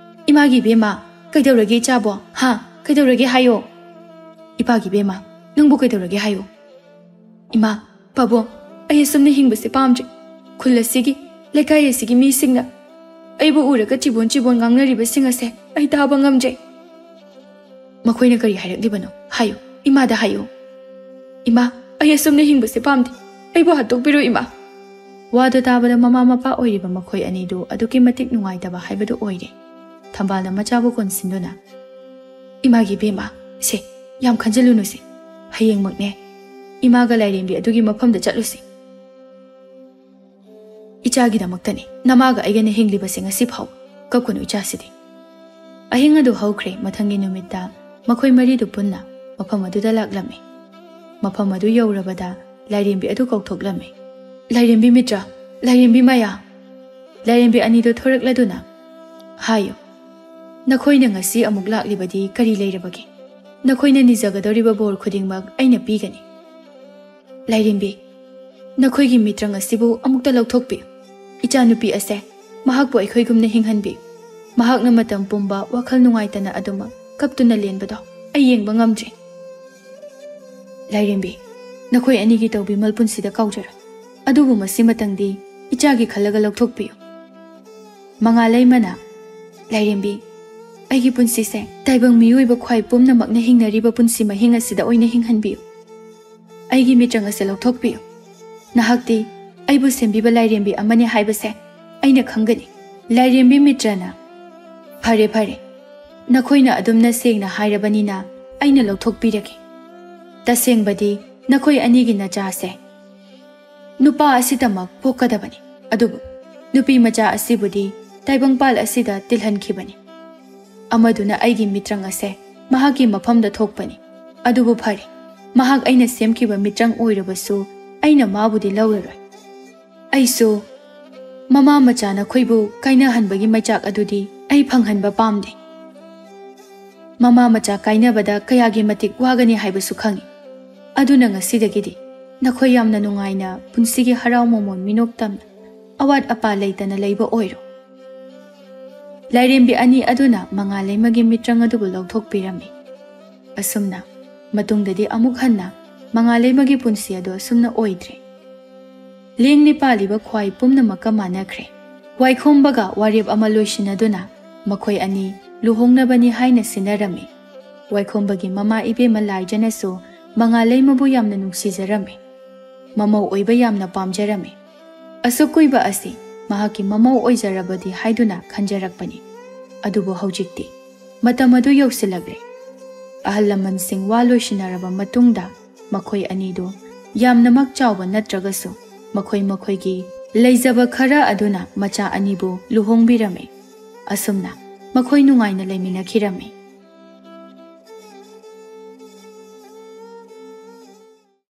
ꯏꯃꯥꯒꯤ ꯏꯕꯦꯝꯃ, ꯀꯩꯗꯧꯔꯒꯦ ꯏꯆꯥꯕꯣ? ꯍꯥ? ꯀꯩꯗꯧꯔꯒꯦ ꯍꯥꯏꯌꯣ? ꯏꯄꯥꯒꯤ ꯏꯕꯦꯝꯃ, ꯅꯪꯕꯨ ꯀꯩꯗꯧꯔꯒꯦ ꯍꯥꯏꯌꯣ? ꯏꯃꯥ, ꯄꯥꯕꯨꯡ, ꯑꯩ ꯑꯁꯨꯝꯅ ꯍꯤꯡꯕꯁꯦ ꯄꯥꯝꯗ꯭ꯔꯦ꯫ ꯈꯨꯜ ꯑꯁꯤꯒꯤ, ꯂꯩꯀꯥꯏ ꯑꯁꯤꯒꯤ ꯃꯤꯁꯤꯡꯅ ꯑꯩꯕꯨ ꯎꯔꯒ ꯆꯤꯕꯣꯟ ꯆꯤꯕꯣꯟ ꯉꯥꯡꯅꯔꯤꯕꯁꯤꯡ ꯑꯁꯦ ꯑꯩ ꯇꯥꯕ ꯉꯝꯗ꯭ꯔꯦ꯫" "ꯃꯈꯣꯏꯅ ꯀꯔꯤ ꯍꯥꯏꯔꯛꯂꯤꯕꯅꯣ? ꯍꯥꯏꯌꯨ, ꯏꯃꯥꯗ ꯍꯥꯏꯌꯨ꯫" "ꯏꯃꯥ, ꯑꯩ ꯑꯁꯨꯝꯅ ꯍꯤꯡꯕꯁꯦ ꯄꯥꯝꯗꯦ꯫ ꯑꯩꯕꯨ ꯍꯥꯠꯇꯣꯛꯄꯤꯔꯣ, ꯏꯃꯥ꯫" ꯋꯥꯗꯨ ꯇꯥꯕꯗ ꯃꯃꯥ ꯃꯄꯥ ꯑꯣꯏꯔꯤꯕ ꯃꯈꯣꯏ ꯑꯅꯤꯗꯨ ꯑꯗꯨꯛꯀꯤ ꯃꯇꯤꯛ ꯅꯨꯡꯉꯥꯏꯇꯕ ꯍꯥꯏꯕꯗꯨ ꯑꯣꯏꯔꯦ꯫ ꯊꯝꯕꯥꯜꯅ ꯃꯆꯥꯕꯨ ꯀꯣꯟꯁꯤꯟꯗꯨꯅ, "ꯏꯃꯥꯒꯤ ꯏꯕꯦꯝꯃ, ꯁꯦ, ꯌꯥꯝ ꯈꯟꯖꯤꯜꯂꯨꯅꯨꯁꯦ꯫ ꯍꯌꯦꯡꯃꯛꯅꯦ ꯏꯃꯥꯒ ꯂꯥꯏꯔꯦꯝꯕꯤ ꯑꯗꯨꯒꯤ ꯃꯐꯝꯗ ꯆꯠꯂꯨꯁꯦ꯫ ꯏꯆꯥꯒꯤꯗꯃꯛꯇꯅꯤ ꯅꯃꯥꯒ ꯑꯩꯒꯅ ꯍꯤꯡꯂꯤꯕꯁꯦ ꯉꯁꯤ ꯐꯥꯎ꯫ ꯀꯞꯀꯅꯨ ꯏꯆꯥꯁꯤꯗꯤ꯫" ꯑꯍꯤꯡ ꯑꯗꯨ ꯍꯧꯈ꯭ꯔꯦ꯫ ꯃꯊꯪꯒꯤ ꯅꯨꯃꯤꯠꯇ ꯃꯈꯣꯏ ꯃꯔꯤꯗꯨ ꯄꯨꯟꯅ ꯃꯐꯝ ꯑꯗꯨꯗ ꯂꯥꯛꯂꯝꯃꯤ꯫ ꯃꯐꯝ ꯑꯗꯨ ꯌꯧꯔꯕꯗ ꯂꯥꯏꯔꯦꯝꯕꯤ ꯑꯗꯨ ꯀꯧꯊꯣꯛꯂꯝꯃꯤ꯫ "ꯂꯥꯏꯔꯦꯝꯕꯤ ꯃꯤꯇ꯭ꯔ, ꯂꯥꯏꯔꯦꯝꯕꯤ ꯃꯌꯥ꯫" ꯂꯥꯏꯔꯦꯝꯕꯤ ꯑꯅꯤꯗꯨ ꯊꯣꯔꯛꯂꯗꯨꯅ, "ꯍꯥꯏꯌꯨ, ꯅꯈꯣꯏꯅ ꯉꯁꯤ ꯑꯃꯨꯛ ꯂꯥꯛꯂꯤꯕꯗꯤ ꯀꯔꯤ ꯂꯩꯔꯕꯒꯦ? ꯅꯈꯣꯏꯅ ꯅꯤꯖꯒꯗꯧꯔꯤꯕ ꯕꯣꯔ ꯈꯨꯗꯤꯡꯃꯛ ꯑꯩꯅ ꯄꯤꯒꯅꯤ꯫" "ꯂꯥꯏꯔꯦꯝꯕꯤ, ꯅꯈꯣꯏꯒꯤ ꯃꯤꯇ꯭ꯔꯪ ꯑꯁꯤꯕꯨ ꯑꯃꯨꯛꯇ ꯂꯧꯊꯣꯛꯄꯤꯌꯨ꯫ ꯏꯆꯥꯅꯨꯄꯤ ꯑꯁꯦ ꯃꯍꯥꯛꯄꯨ ꯑꯩꯈꯣꯏꯒꯨꯝꯅ ꯍꯤꯡꯍꯟꯕꯤꯌꯨ꯫ ꯃꯍꯥꯛꯅ ꯃꯇꯝ ꯄꯨꯝꯕ ꯋꯥꯈꯜ ꯅꯨꯡꯉꯥꯏꯇꯅ ꯑꯗꯨꯃꯛ ꯀꯞꯇꯨꯅ ꯂꯦꯟꯕꯗꯣ ꯑꯩ ꯌꯦꯡꯕ ꯉꯝꯗ꯭ꯔꯦ꯫" "ꯂꯥꯏꯔꯦꯝꯕꯤ, ꯅꯈꯣꯏ ꯑꯅꯤꯒꯤ ꯇꯧꯕꯤꯃꯜ ꯄꯨꯟꯁꯤꯗ ꯀꯥꯎꯖꯔꯣꯏ꯫ ꯑꯗꯨꯕꯨ ꯃꯁꯤꯃꯇꯪꯗꯤ ꯏꯆꯥꯒꯤ ꯈꯜꯂꯒ ꯂꯧꯊꯣꯛꯄꯤꯌꯨ꯫" ꯃꯉꯥꯜꯂꯩꯃꯅ, "ꯂꯥꯏꯔꯦꯝꯕꯤ, ꯑꯩꯒꯤ ꯄꯨꯟꯁꯤꯁꯦ ꯇꯥꯏꯕꯪ ꯃꯤꯑꯣꯏꯕ ꯈ꯭ꯋꯥꯏ ꯄꯨꯝꯅꯃꯛꯅ ꯍꯤꯡꯅꯔꯤꯕ ꯄꯨꯟꯁꯤ ꯃꯍꯤꯡ ꯑꯁꯤꯗ ꯑꯣꯏꯅ ꯍꯤꯡꯍꯟꯕꯤꯌꯨ꯫ ꯑꯩꯒꯤ ꯃꯤꯇ꯭ꯔꯪ ꯑꯁꯦ ꯂꯧꯊꯣꯛꯄꯤꯌꯨ꯫" ꯅꯍꯥꯛꯇꯤ ꯑꯩꯕꯨ ꯁꯦꯝꯕꯤꯕ ꯂꯥꯏꯔꯦꯝꯕꯤ ꯑꯃꯅꯤ ꯍꯥꯏꯕꯁꯦ ꯑꯩꯅ ꯈꯪꯒꯅꯤ꯫ ꯂꯥꯏꯔꯦꯝꯕꯤ ꯃꯤꯇ꯭ꯔꯅ, "ꯐꯔꯦ, ꯐꯔꯦ, ꯅꯈꯣꯏꯅ ꯑꯗꯨꯝꯅ ꯁꯦꯡꯅ ꯍꯥꯏꯔꯕꯅꯤꯅ ꯑꯩꯅ ꯂꯧꯊꯣꯛꯄꯤꯔꯒꯦ꯫ ꯇꯁꯦꯡꯕꯗꯤ ꯅꯈꯣꯏ ꯑꯅꯤꯒꯤ ꯅꯆꯥꯁꯦ ꯅꯨꯄꯥ ꯑꯁꯤꯗꯃꯛ ꯄꯣꯛꯀꯗꯕꯅꯤ, ꯑꯗꯨꯕꯨ ꯅꯨꯄꯤ ꯃꯆꯥ ꯑꯁꯤꯕꯨꯗꯤ ꯇꯥꯏꯕꯪꯄꯥꯜ ꯑꯁꯤꯗ ꯇꯤꯜꯍꯟꯈꯤꯕꯅꯤ꯫ ꯑꯃꯗꯨꯅ ꯑꯩꯒꯤ ꯃꯤꯇ꯭ꯔꯪ ꯑꯁꯦ ꯃꯍꯥꯛꯀꯤ ꯃꯐꯝꯗ ꯊꯣꯛꯄꯅꯤ꯫ ꯑꯗꯨꯕꯨ ꯐꯔꯦ, ꯃꯍꯥꯛ ꯑꯩꯅ ꯁꯦꯝꯈꯤꯕ ꯃꯤꯇ꯭ꯔꯪ ꯑꯣꯏꯔꯕꯁꯨ ꯑꯩꯅ ꯃꯥꯕꯨꯗꯤ ꯂꯧꯔꯔꯣꯏ꯫ ꯑꯩꯁꯨ ꯃꯃꯥ ꯃꯆꯥ ꯅꯈꯣꯏꯕꯨ ꯀꯥꯏꯅꯍꯟꯕꯒꯤ ꯃꯩꯆꯥꯛ ꯑꯗꯨꯗꯤ ꯑꯩ ꯐꯪꯍꯟꯕ ꯄꯥꯝꯗꯦ꯫ ꯃꯃꯥ ꯃꯆꯥ ꯀꯥꯏꯅꯕꯗ ꯀꯌꯥꯒꯤ ꯃꯇꯤꯛ ꯋꯥꯒꯅꯤ ꯍꯥꯏꯕꯁꯨ ꯈꯪꯏ꯫ ꯑꯗꯨꯅ ꯉꯁꯤꯗꯒꯤꯗꯤ ꯅꯈꯣꯏ ꯌꯥꯝꯅ ꯅꯨꯡꯉꯥꯏꯅ ꯄꯨꯟꯁꯤꯒꯤ ꯍꯔꯥꯎ ꯃꯃꯣꯟ ꯃꯤꯅꯣꯛ ꯇꯝꯅ ꯑꯋꯥꯠ ꯑꯄꯥ ꯂꯩꯇꯅ ꯂꯩꯕ ꯑꯣꯏꯔꯣ꯫" ꯂꯥꯏꯔꯦꯝꯕꯤ ꯑꯅꯤ ꯑꯗꯨꯅ ꯃꯉꯥꯂꯩꯃꯒꯤ ꯃꯤꯇ꯭ꯔꯪ ꯑꯗꯨꯕꯨ ꯂꯧꯊꯣꯛꯄꯤꯔꯝꯃꯤ꯫ ꯑꯁꯨꯝꯅ ꯃꯇꯨꯡꯗꯗꯤ ꯑꯃꯨꯛ ꯍꯟꯅ ꯃꯉꯥꯂꯩꯃꯒꯤ ꯄꯨꯟꯁꯤ ꯑꯗꯨ ꯑꯁꯨꯝꯅ ꯑꯣꯏꯗ꯭ꯔꯦ꯫ ꯂꯦꯡ ꯄꯥꯜꯂꯤꯕ ꯈ꯭ꯋꯥꯏ ꯄꯨꯝꯅꯃꯛꯀ ꯃꯥꯟꯅꯈ꯭ꯔꯦ꯫ ꯋꯥꯏꯈꯣꯝꯕꯒ ꯋꯥꯔꯦꯞ ꯑꯃ ꯂꯣꯏꯁꯤꯟꯅꯗꯨꯅ ꯃꯈꯣꯏ ꯑꯅꯤ ꯂꯨꯍꯣꯡꯅꯕꯅꯤ ꯍꯥꯏꯅ ꯁꯤꯟꯅꯔꯝꯃꯤ꯫ ꯋꯥꯏꯈꯣꯝꯕꯒꯤ ꯃꯃꯥ ꯏꯕꯦꯝꯃ ꯂꯥꯏꯖꯅꯁꯨ ꯃꯉꯥꯂꯩꯃꯕꯨ ꯌꯥꯝꯅ ꯅꯨꯡꯁꯤꯖꯔꯝꯃꯤ꯫ ꯃꯃꯧ ꯑꯣꯏꯕ ꯌꯥꯝꯅ ꯄꯥꯝꯖꯔꯝꯃꯤ꯫ ꯑꯁꯨꯛ ꯀꯨꯏꯕ ꯑꯁꯤ ꯃꯍꯥꯛꯀꯤ ꯃꯃꯧ ꯑꯣꯏꯖꯔꯕꯗꯤ ꯍꯥꯏꯗꯨꯅ ꯈꯟꯖꯔꯛꯄꯅꯤ꯫ ꯑꯗꯨꯕꯨ ꯍꯧꯖꯤꯛꯇꯤ ꯃꯇꯝ ꯑꯗꯨ ꯌꯧꯁꯤꯜꯂꯛꯂꯦ꯫ ꯑꯍꯜ ꯂꯃꯟꯁꯤꯡ ꯋꯥ ꯂꯣꯏꯁꯤꯟꯅꯔꯕ ꯃꯇꯨꯡꯗ ꯃꯈꯣꯏ ꯑꯅꯤꯗꯨ ꯌꯥꯝꯅꯃꯛ ꯆꯥꯎꯕ ꯅꯠꯇ꯭ꯔꯒꯁꯨ ꯃꯈꯣꯏ ꯃꯈꯣꯏꯒꯤ ꯂꯩꯖꯕ ꯈꯔ ꯑꯗꯨꯅ ꯃꯆꯥ ꯑꯅꯤꯕꯨ ꯂꯨꯍꯣꯡꯕꯤꯔꯝꯃꯤ꯫ ꯑꯁꯨꯝꯅ ꯃꯈꯣꯏ ꯅꯨꯡꯉꯥꯏꯅ ꯂꯩꯃꯤꯟꯅꯈꯤꯔꯝꯃꯤ꯫